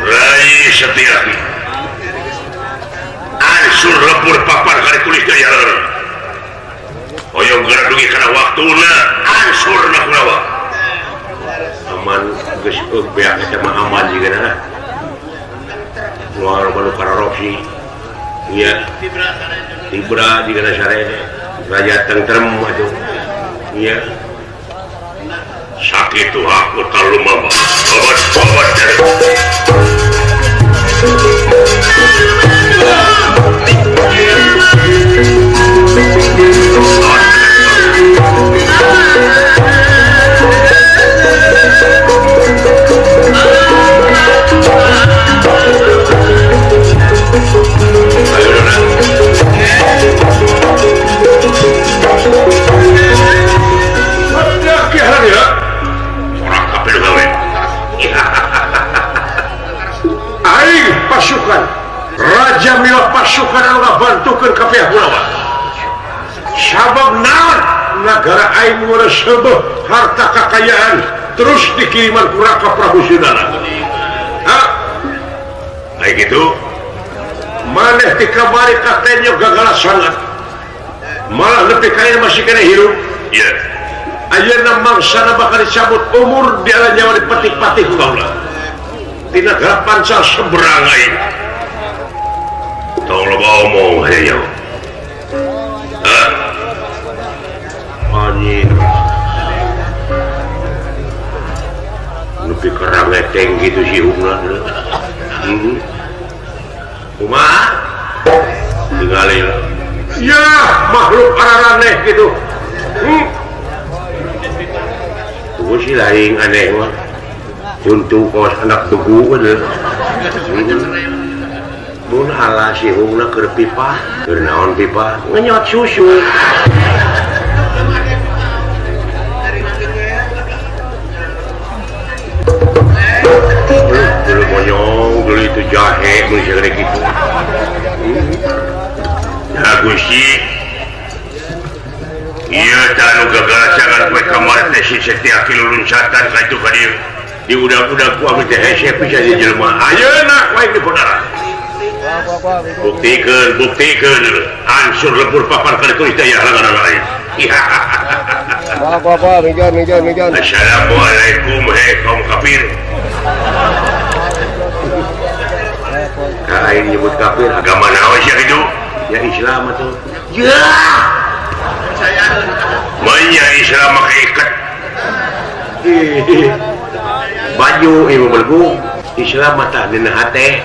Rai Setiaki. Ansur lebur papar kali tulis daya. Hoyong gerak dugi kana waktuna ansur na Kurawa. Aman geus beak eta mah aman jiga na. Luar baru karorosi. Iya. Tibra jiga na sarene. Raja tentrem atuh. Iya. Sakitu aku talumama. Babat-babat dari. Aing pasukan Raja Mila pasukan anu ngabantukeun ka pihak Kurawa. Sabab naon nagara aing ngeureuseuh harta kakayaan terus dikiriman ku Raka Prabu Sudana. Ha? Kayak gitu. Maneh dikabari katanya gagalas sangat. Malah lebih kaya masih kena hirup. Iya. Ayeuna mangsana bakal dicabut umur di ala nyawa dipetik-patik ku kaula. Di negara pancal seberang aing. Tong loba omong hayang nyawa. Hah? Anjir. Lebih kerang eteng gitu sih umna. Kumaha? Tingali. Ya, makhluk araraneh gitu. Tunggu sih lain aneh mah. Juntu kos anak dugu kan. Mun ala si hungna keur pipa, keur naon pipa? Ngenyot susu. Dulu monyong, dulu itu jahe, mun segede kitu. Nah Gusti, ieu tah anu gagalasangan poe kamari teh si Setiaki luluncatan ka itu ka dieu. Di udag-udag ku abdi teh hese pisan di jelema. Ayeuna wae diponara. Buktikeun, buktikeun. Ansur lebur papar ka ditulis daya halangan lain. Apa-apa mijan. Assalamualaikum hei kaum kafir. Kain nyebut kafir agama naon sia kitu? Ya Islam atuh. Ya. Manya Islam make iket. Baju ieu belgu Islam mah tah dina hate.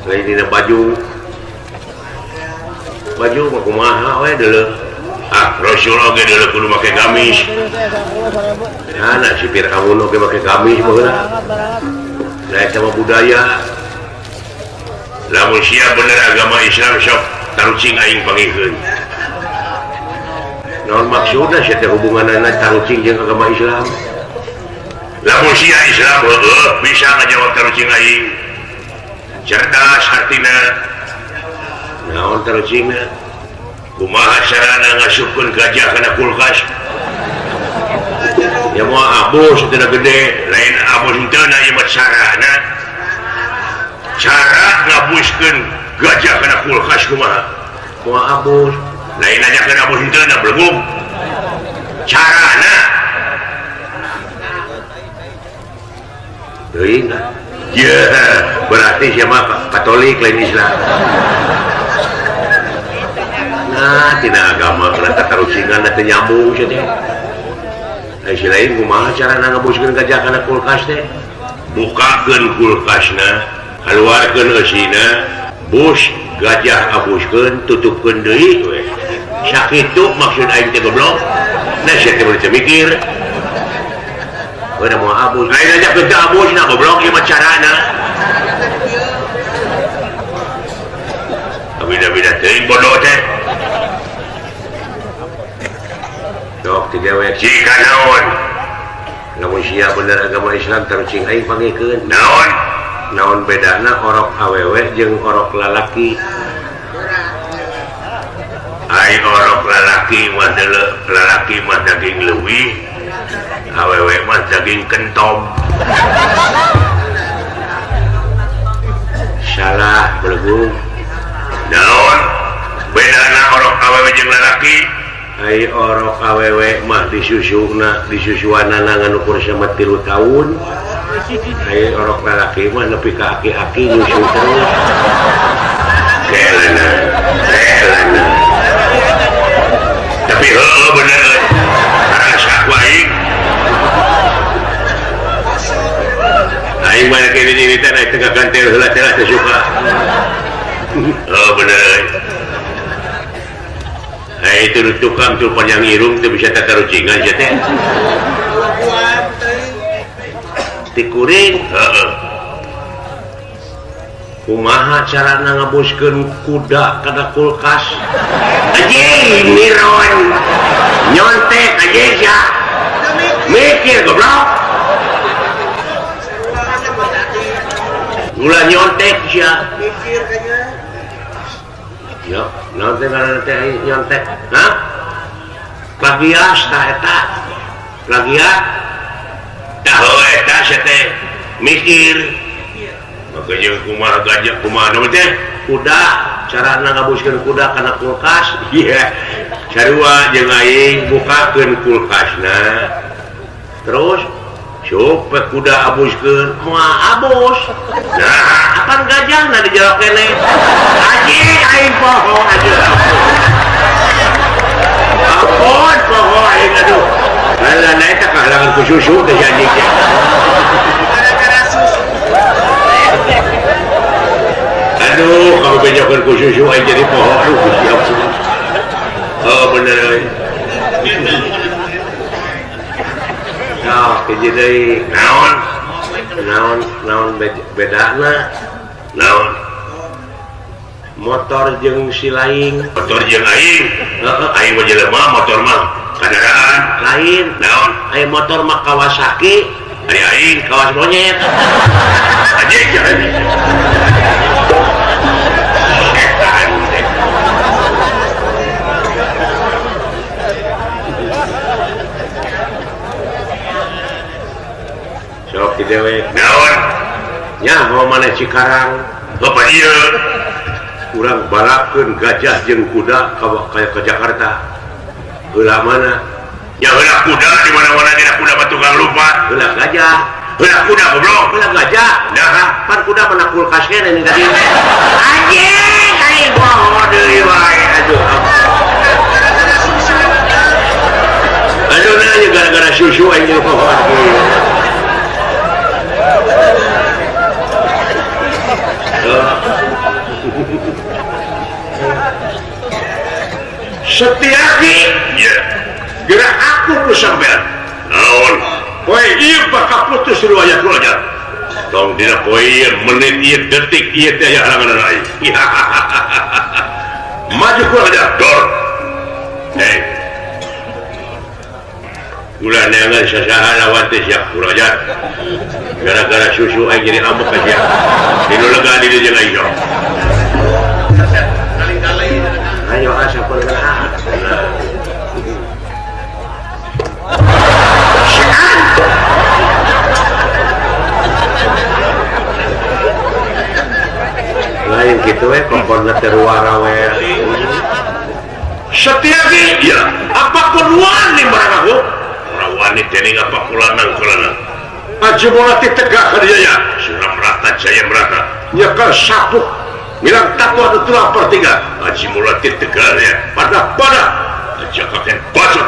Lain dina baju. Baju mah kumaha we deuleuh. Ah, Rasul oge deuleuh kudu make gamis. Nah, si Fir'aun oge make gamis baheula. Lah eta mah budaya. Lamun sia bener agama Islam sok tarucing aing pangikeun. Naon maksudna sia teh hubunganna tarucing jeung agama Islam? Lamun sia Islam heueuh bisa ngajawab tarucing aing. Cerdas hartina. Naon tarucingna? Kumaha carana ngasupkeun gajah kana kulkas? Ya moal abus teu gede, lain abus henteu na ieu mah carana. Cara ngabuskeun gajah kana kulkas kumaha? Moal abus. Lain nanyakeun abus henteu na belgung. Carana. Teuing ah. Ya, berarti sia mah Katolik lain Islam. Nah, tina agama kana tatarucingan teu nyambung sia teh. Ai si lain kumaha carana ngabuskeun gajah kana kulkas teh? Bukakeun kulkasna, keluarkeun eusina, bus gajah abuskeun, tutupkeun deui we. Sakitu maksud aing teh goblok. Nah sia teh teu mikir. Udah mau abus, lain aja teu abusna goblok ieu mah carana. Beda-beda teuing bodoh teh. Dok tiga jika naon lamun sia bener agama Islam tarucing aing pangikeun naon naon bedana orok awewe jeung orok lalaki. Ai orok lalaki mah deuleu lalaki mah daging leuwih, awewe mah daging kentom. Salah belegung. Naon bedana orok awewe jeung lalaki? Ai orok awewe mah disusuna disusuanana ngan ukur sama 3 tahun. Ai orok lalaki mah nepi ka aki-aki nyusu terus. Kelana, kelana. Tapi heueuh bener euy. Rasa ku aing. Aing mah kene ini teh teu kagantel heula teh teu suka. Heuh bener euy. Itu tukang tuh panjang irung tuh bisa tatarucingan sia teh. Tikuring, heeh. Kumaha carana ngabuskeun kuda kana kulkas? Anjing miron. Nyontek anjing sia. Mikir goblok. Ulah nyontek sia. Mikir kayaknya. Yo, naon teh ngaranna teh nyontek? Hah? Plagias tah eta. Plagiat. Tah heueuh eta sia teh mikir. Maka jeung kumaha gajah kumaha naon teh? Kuda, carana ngabuskeun kuda kana kulkas. Iya. Sarua jeung aing bukakeun kulkasna. Terus sup kuda abuskeun, moal abus. Nah, apan gajahna di jero keneh. Anjing aing poho aduh. Ampun poho aing aduh. Lah lah eta kahalangan ku susu teh si anjing teh. Gara-gara susu. Aduh, kalau bejakeun ku susu aing jadi poho aduh Gusti ampun. Oh bener euy. Nah, hiji deui naon? Naon naon bedana? Naon? Motor jeung si lain. Motor jeung aing. Heeh, aing mah jelema motor mah kendaraan lain. Naon? Aing motor mah Kawasaki, ari aing kawas monyet. Anjing jangan. Setan teh. Sok di dewe. Naon? Nya mau maneh Cikarang. Bapak ieu. Urang balakeun gajah jeung kuda ka Jakarta. Heula mana? Ya heula kuda di mana-mana dina kuda mah tukang lupa. Heula gajah. Heula kuda goblok, heula gajah. Nah, pan kuda mana kulkas keneh nih tadi. Anjing, aing poho deui wae aduh. Aduh nah gara-gara susu aing poho. Setiaki ya gerak aku ku sampean naon poe ieu bakal putus riwayat kula nya tong dina poe ieu menit ieu detik ieu teh aya halangan aing maju kula nya dor hei ulah neangan sasaha lawan teh siap kula nya gara-gara susu aing jadi ambek ka sia dinu lega di dieu jeung aing ayo asa pernah. Lain gitu we komporna teh ruara we. Setiaki ya, apa wani barang aku? Ora wani dening apa kulanang kulanang. Aja bola tegak ka dieu ya. Suram rata jaya merata. Nyekel sapuk bilang takwa anu tulang per tiga. Aji mulati tegal ya. Pada pada aja kakek bacot.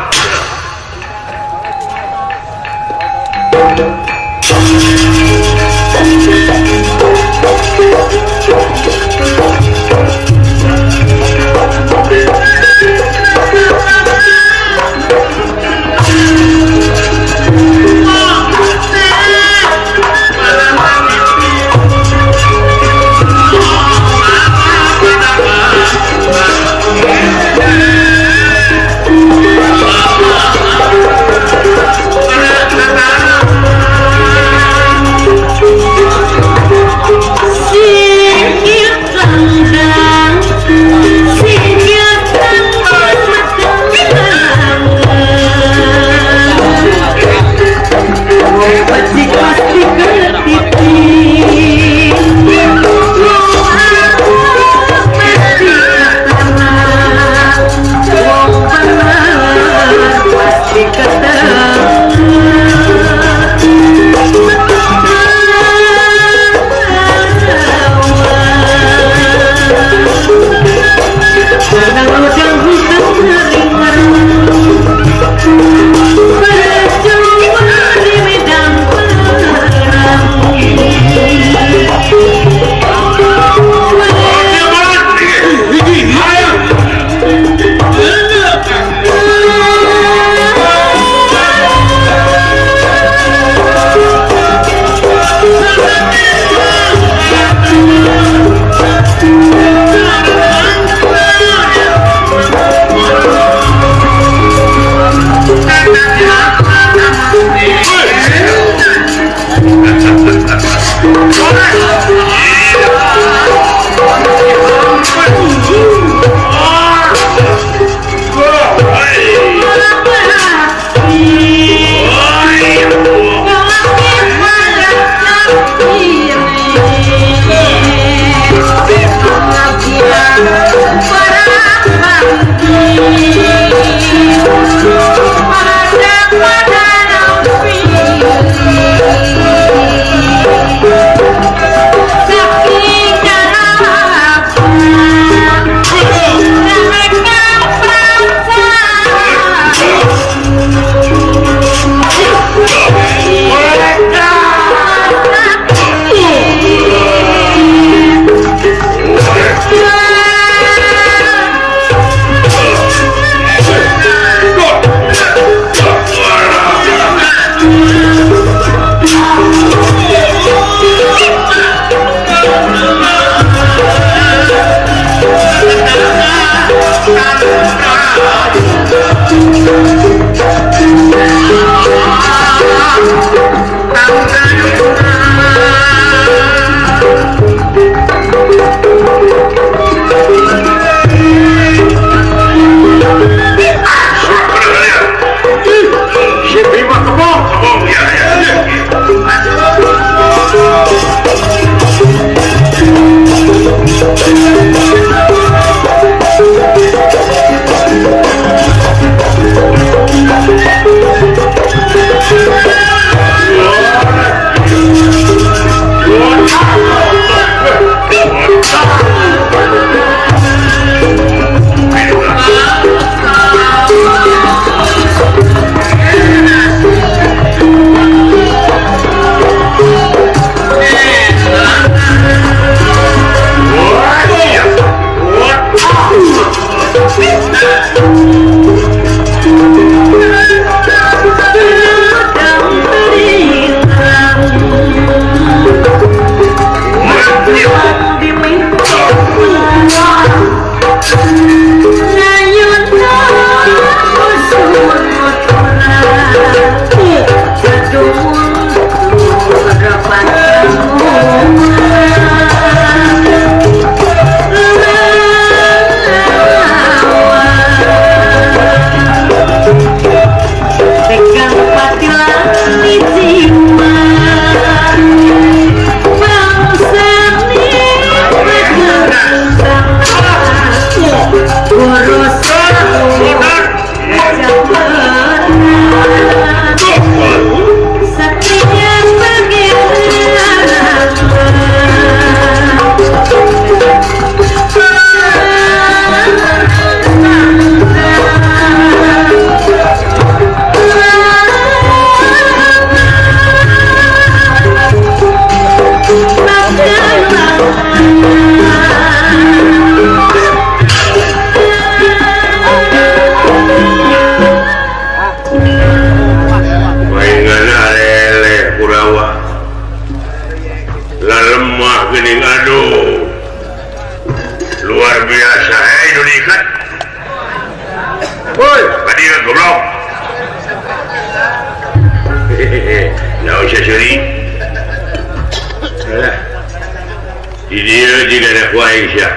Ieu jiga da ku aing sia.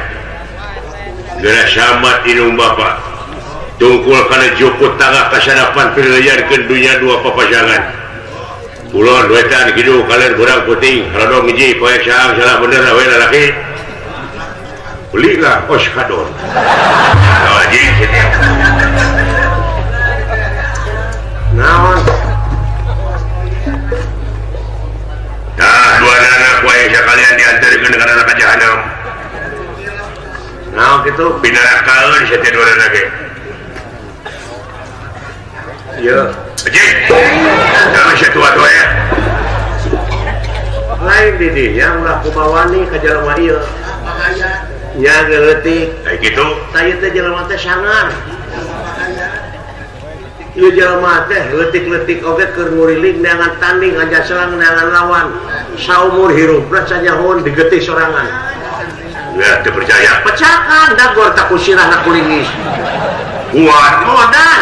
Geura samat inung bapa. Tungkul kana jukut tangga kasadapan pilayarkeun dunya dua papasangan. Kulon wetan kidul kaler kurang puting haladong hiji poe saang salah bener we lalaki. Belilah oskadon. Anjing sia. Naon? Tah dua anak ku aing sakalian diantarkeun ka neraka jahanam. Naon kitu binarakaeun sia teh dua anak ge. Iya, anjing. Jangan sia tua-tua ya. Lain di dinya ulah kumawani ka jelema ieu. Nya geuleutik. Kayak kitu. Tah ieu teh jelema teh sangar. Ieu jelema teh leutik-leutik oge keur nguriling neangan tanding aja selang neangan lawan. Saumur hirupna sanyahoun digetih sorangan. Ya teu percaya. Pecakan dagor tak ku sirahna kulingis. Kuat modal.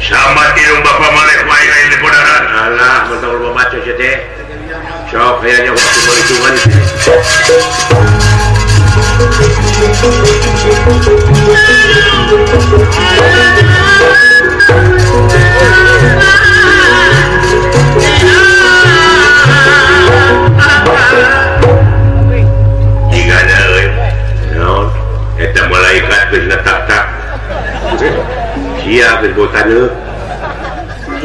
Sama tirung bapak malek wae lain di podaran. Alah, mentang loba baca sia teh. Sok kayaknya waktu hitungan di sini. Jika ada euy. Naon? Eta malaikat geus tak-tak. Sia geus bau taneuh.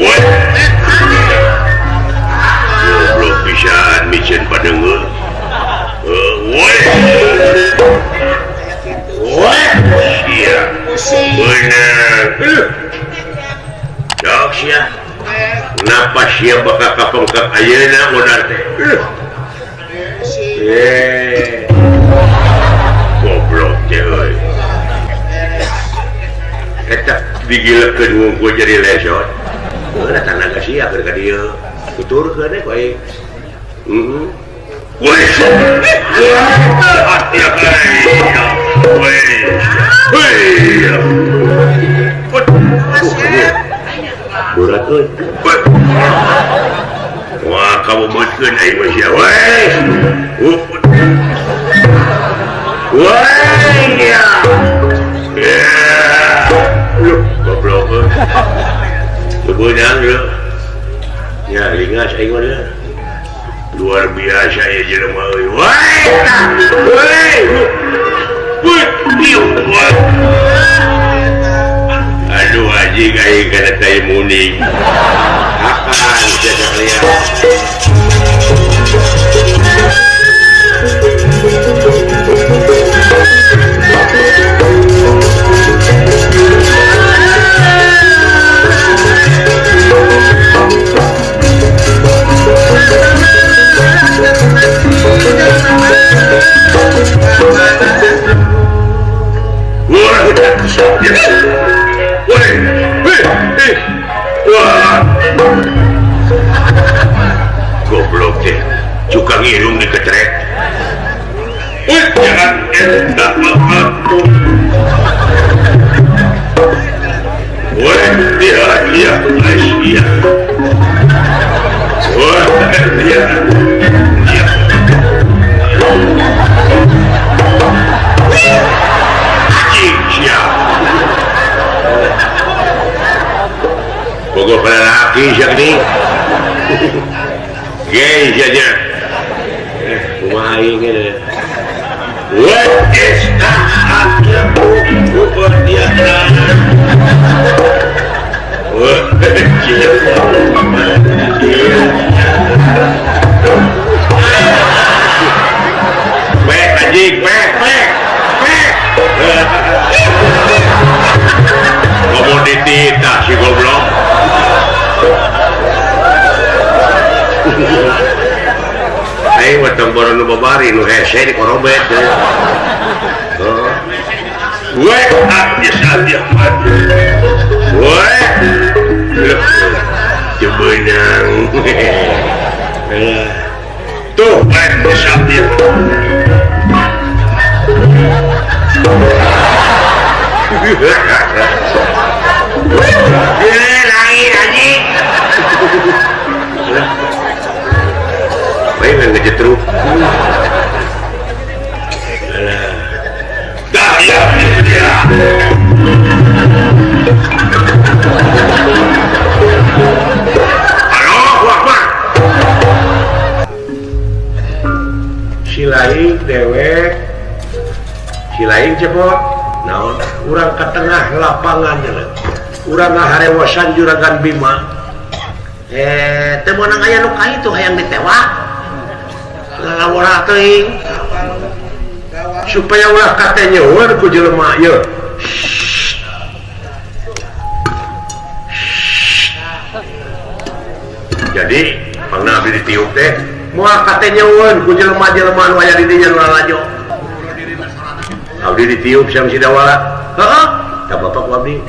Woi. Goblok pisan micen padeungeul. Woi. Woi. Sia. Bener. Sok sia. Napa sia bakal kapengkap ayeuna modar teh? Goblok teh euy. Eta digilekeun wungkul jadi lesot. Heuh tanaga sia keur ka dieu. Tuturkeun we ku aing. Heeh. Woi. Woi. Berat euy. Wah, kamu beutkeun aing mah sia. Woi. Woi, ya. Loh, goblok euy. Beunang leuh. Ya, lingas aing mah deuh. Luar biasa ya jelema euy. Woi. Woi. Woi, ieu. Aduh anjing aing kana tai muning. Akan sia sakalian. Goblok teh, cukang irung diketrek. Jangan entak aku. Wah, dia dia Asia. Wah, dia dia. Sia. Bogo laki sia gini. Gay sia. Kumaha aing ge. What is that? Pek anjing, pek, pek, pek. Ngomong dititah si goblok. Aing mah tong boron nu babari nu hese di korobet. Weh, ah, weh, jebenang. Tuh, eh, lain anjing. Bae ngejetruk. Alah. Dah ya dia. Allahu Akbar. Si lain dewek, si lain cepot, naon? Urang ke tengah lapangan urang ngaharewosan Juragan Bima. Teu meunang aya nu ka itu hayang ditewak. Lalawara teuing. Supaya ulah kate nyeueur ku jelema ieu. Jadi pangna abdi ditiup teh moal kate nyeueun ku jelema-jelema nu aya di dinya nu lalajo. Abdi ditiup siang sidawala. Heeh, ka bapak ku abdi.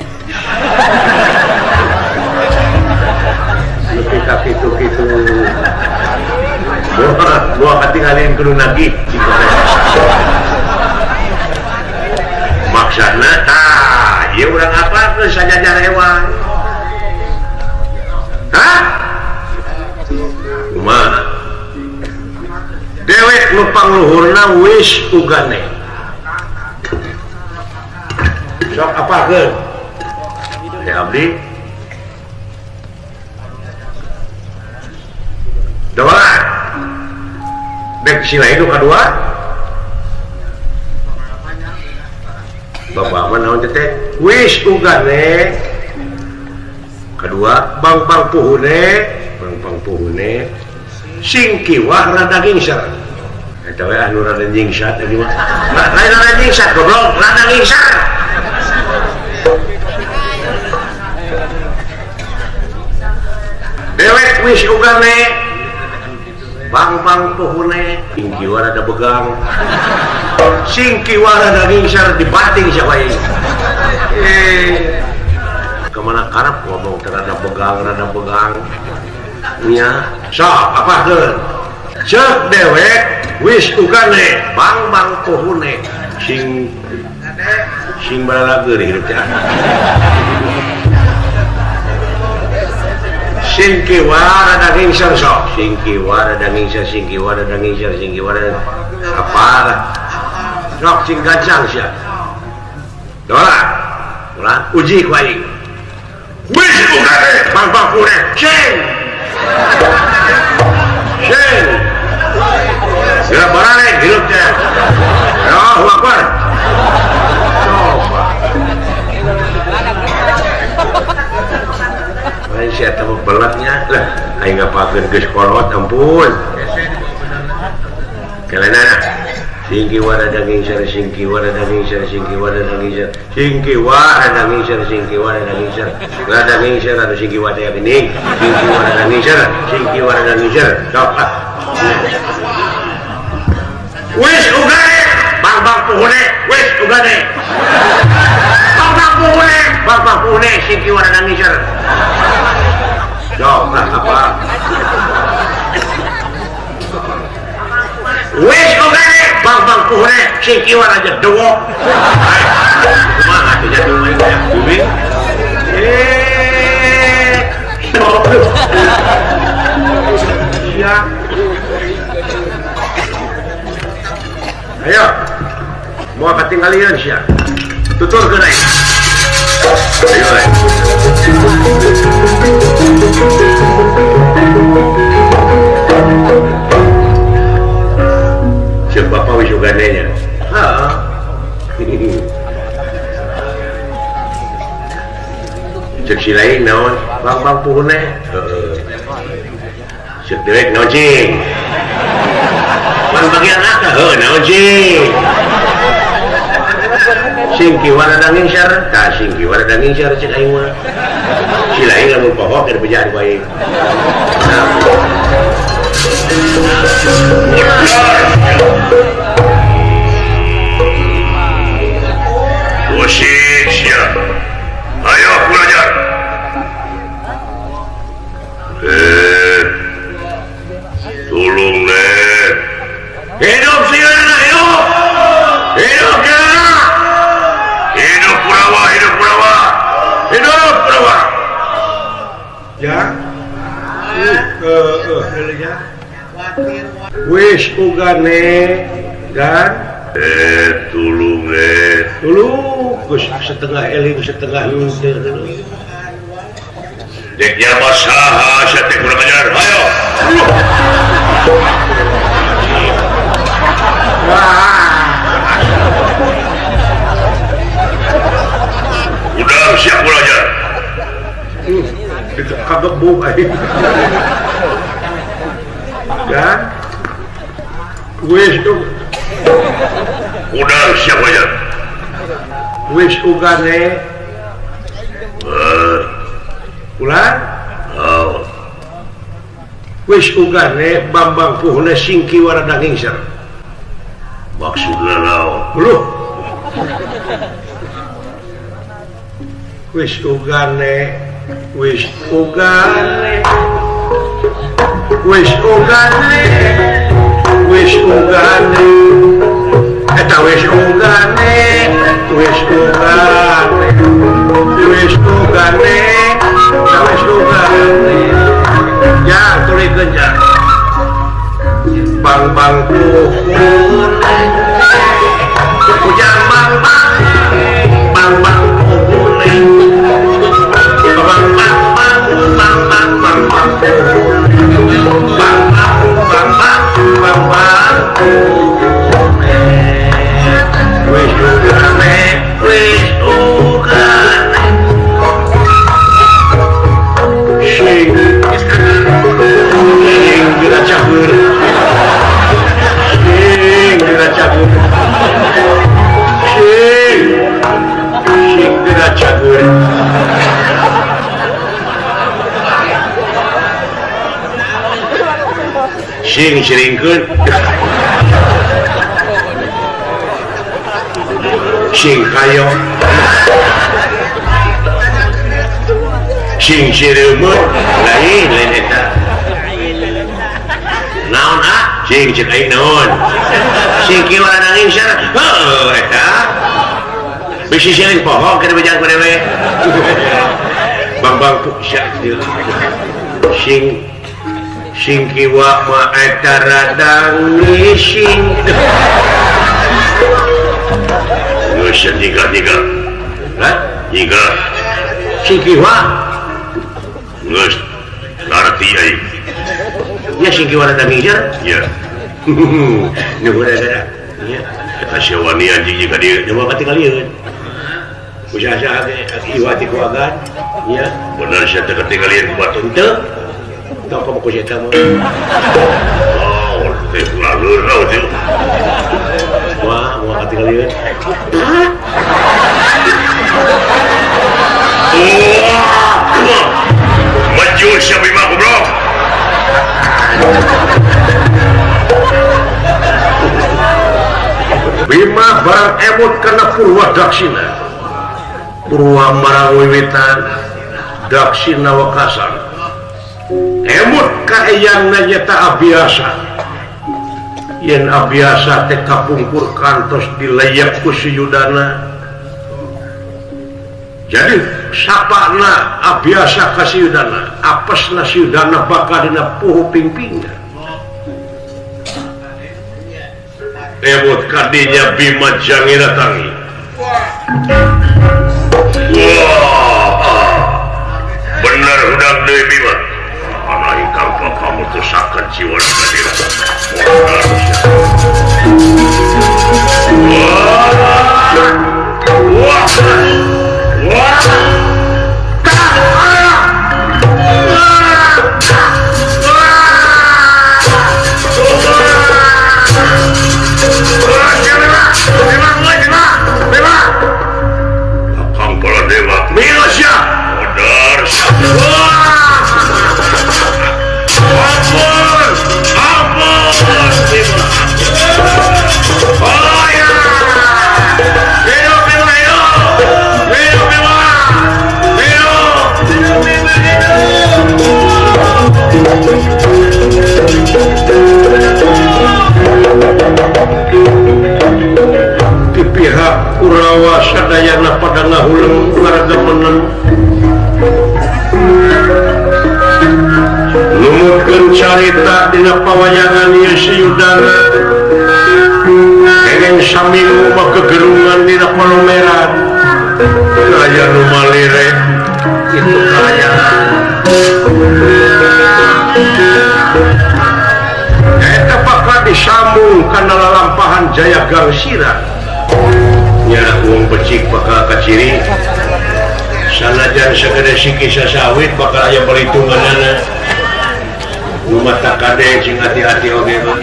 Nepi ka kitu-kitu. Gua katingalin kudu nagih. Maksudna tah, ieu urang apa geus sajajar hewan. Hah? Kumaha? Dewek nu pangluhurna wis ugane. Sok apakeun? Ya abdi. Doa. Bek sila itu kedua. Bapak mah naon teh? Wis ugane. Kedua, bang-bang puhune, bang-bang puhune. Sing kiwah rada gingsar. Eta we anu rada jingsat tadi mah. Lain rada jingsat goblok, rada gingsar. Dewek wis ugane. Bang-bang puhune, sing kiwah rada begang. Sing kiwah rada gingsar dibating siapa ieu. Kemana karep ngomong rada begang nya sok apakeun ceuk dewek wis ugane bang-bang puhune sing sing balalageun hirup teh sing kiwa rada gingsar sok sing kiwa rada gingsar sing kiwa rada gingsar sing kiwa rada apa sok sing gancang sia dola ulah uji ku aing wis ugane bang-bang puhune sing sing geura barareng hirup teh. Allahu Akbar. Coba lain si eta mah belatnya lah aing ngapakeun geus kolot ampun. Kelenana singki warada gingsar singki warada gingsar singki warada gingsar singki warada gingsar singki warada gingsar rada gingsar anu singki warada geuning singki warada gingsar singki warada gingsar sok ah wis ugane bang-bang puhune wis ugane bang-bang puhune bang-bang puhune singki warada gingsar sok lah apa wis ugane bang-bang puhune sing kiwa aja dewok. Kumaha atuh jatuh mah ya bumi. Iya. Ayo. Moal katinggalian sia. Tuturkeun aing. Ayo aing. Cek bapak wis uganenya. Heeh. Cek si lain naon? Bang-bang puhune. Heeh. Cek dewek naon cing? Pan bagian aka heuh naon cing? Sing kiwa rada ngingsar, tah sing kiwa rada ngingsar cek aing mah. Si lain lamun poho keur bejaan ku aing. Musik siap. Ayo belajar. Tolong deh. Hidup Sirana, hidup. Hidup Sirana. Hidup Kurawa, hidup Kurawa. Hidup Kurawa. Wis ugane gan tulung tulung geus setengah eling setengah henteu. Dek nyaba saha sia teh kurang ajar. Hayo. Udah siap kurang ajar. Itu kagebug aing. Gan wis udah siap aja. Wis ugane ulah oh. Wis ugane Bambang Puhna singki warada ngingsar. Maksudna naon? Uluh. Wis ugane, wis ugane, wis ugane, wis ugane, eta wis ugane, wis ugane, wis ugane, eta wis ugane. Ya tulikeun ja. Bang-bang puhun, ujang bang-bang, bang-bang puhun, bang bang bang bang bang bang bang bang bang bang bang bang wis ugane, wis ugane, sing sing diracakur, sing diracakur, sing sing diracakur. Sing siringkeun, sing kayo, sing sireumeuh, lain lain eta. Naon ah? Sing cek aing naon? Sing kieu nanging sar. Heuh eta. Bisi siring poho keur bejang ku dewe. Bambang sia sing sing kiwa ma eta radang nising. Geus tiga-tiga. Hah? Tiga. Sing kiwa geus ngarti aing. Ya sing kiwa radang ngijar? Ya. Nuhun eta. Nya. Eta sia wani anjing jeung ka dieu. Nyawa katingalieun. Usaha-usaha ge iwa ti kuagan. Nya. Bener sia teh katingalieun ku batur. Henteu. Tong komo ku eta mah. Oh, teh lalur naon teh. Wah, moal katingalieun. Wah, maju sia Bima goblok. Bima barang emut kana Purwa Daksina. Purwa marang wiwitan Daksina wekasan. Emut ka eyangna nyata abiasa. Yen abiasa teh kapungkur kantos dileyep ku si Yudana. Jadi sapana abiasa ka si Yudana, apesna si Yudana bakal dina puhu pingpingna. Emut kadinya Bima jangira tangi. Wah, bener hudang deui Bima. Anak ingkang kamu tusakan jiwa kadira. Wah, wah, wah. Kakang Baladewa, Milos ya, modar. Wah, ampun, ampun, Bima. Oh ya, Bima, Bima, ayo, Bima, Bima, Bima, Bima, Di pihak Kurawa sadayana pada ngahuleng ngaregemenan lumut Nuturkeun carita dina pawayangan ieu si Yudana. Kengeng saminggu mah kegerungan dina palomeran. Aya nu malire kitu kaayaan. Eta bakal disambung kana lalampahan Jaya Gangsira. Nya wong becik bakal kaciri. Sanajan sagede siki sasawit bakal aya perhitunganana. Nu mata kade sing hati-hati oge mah.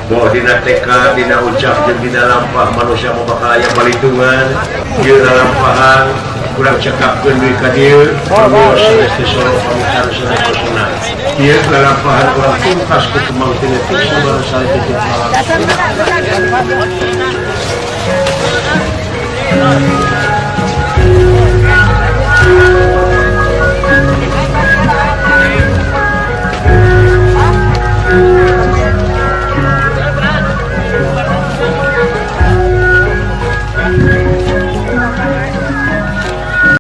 Bahwa dina tekad, dina ucap jeung dina lampah manusia mah bakal aya perhitungan. Ieu lalampahan kurang cekapkeun deui ka dieu. Sanes teh soro pamitan sanes. Ieu lalampahan kurang tuntas ku kemang tinetik sabar saeutik malam.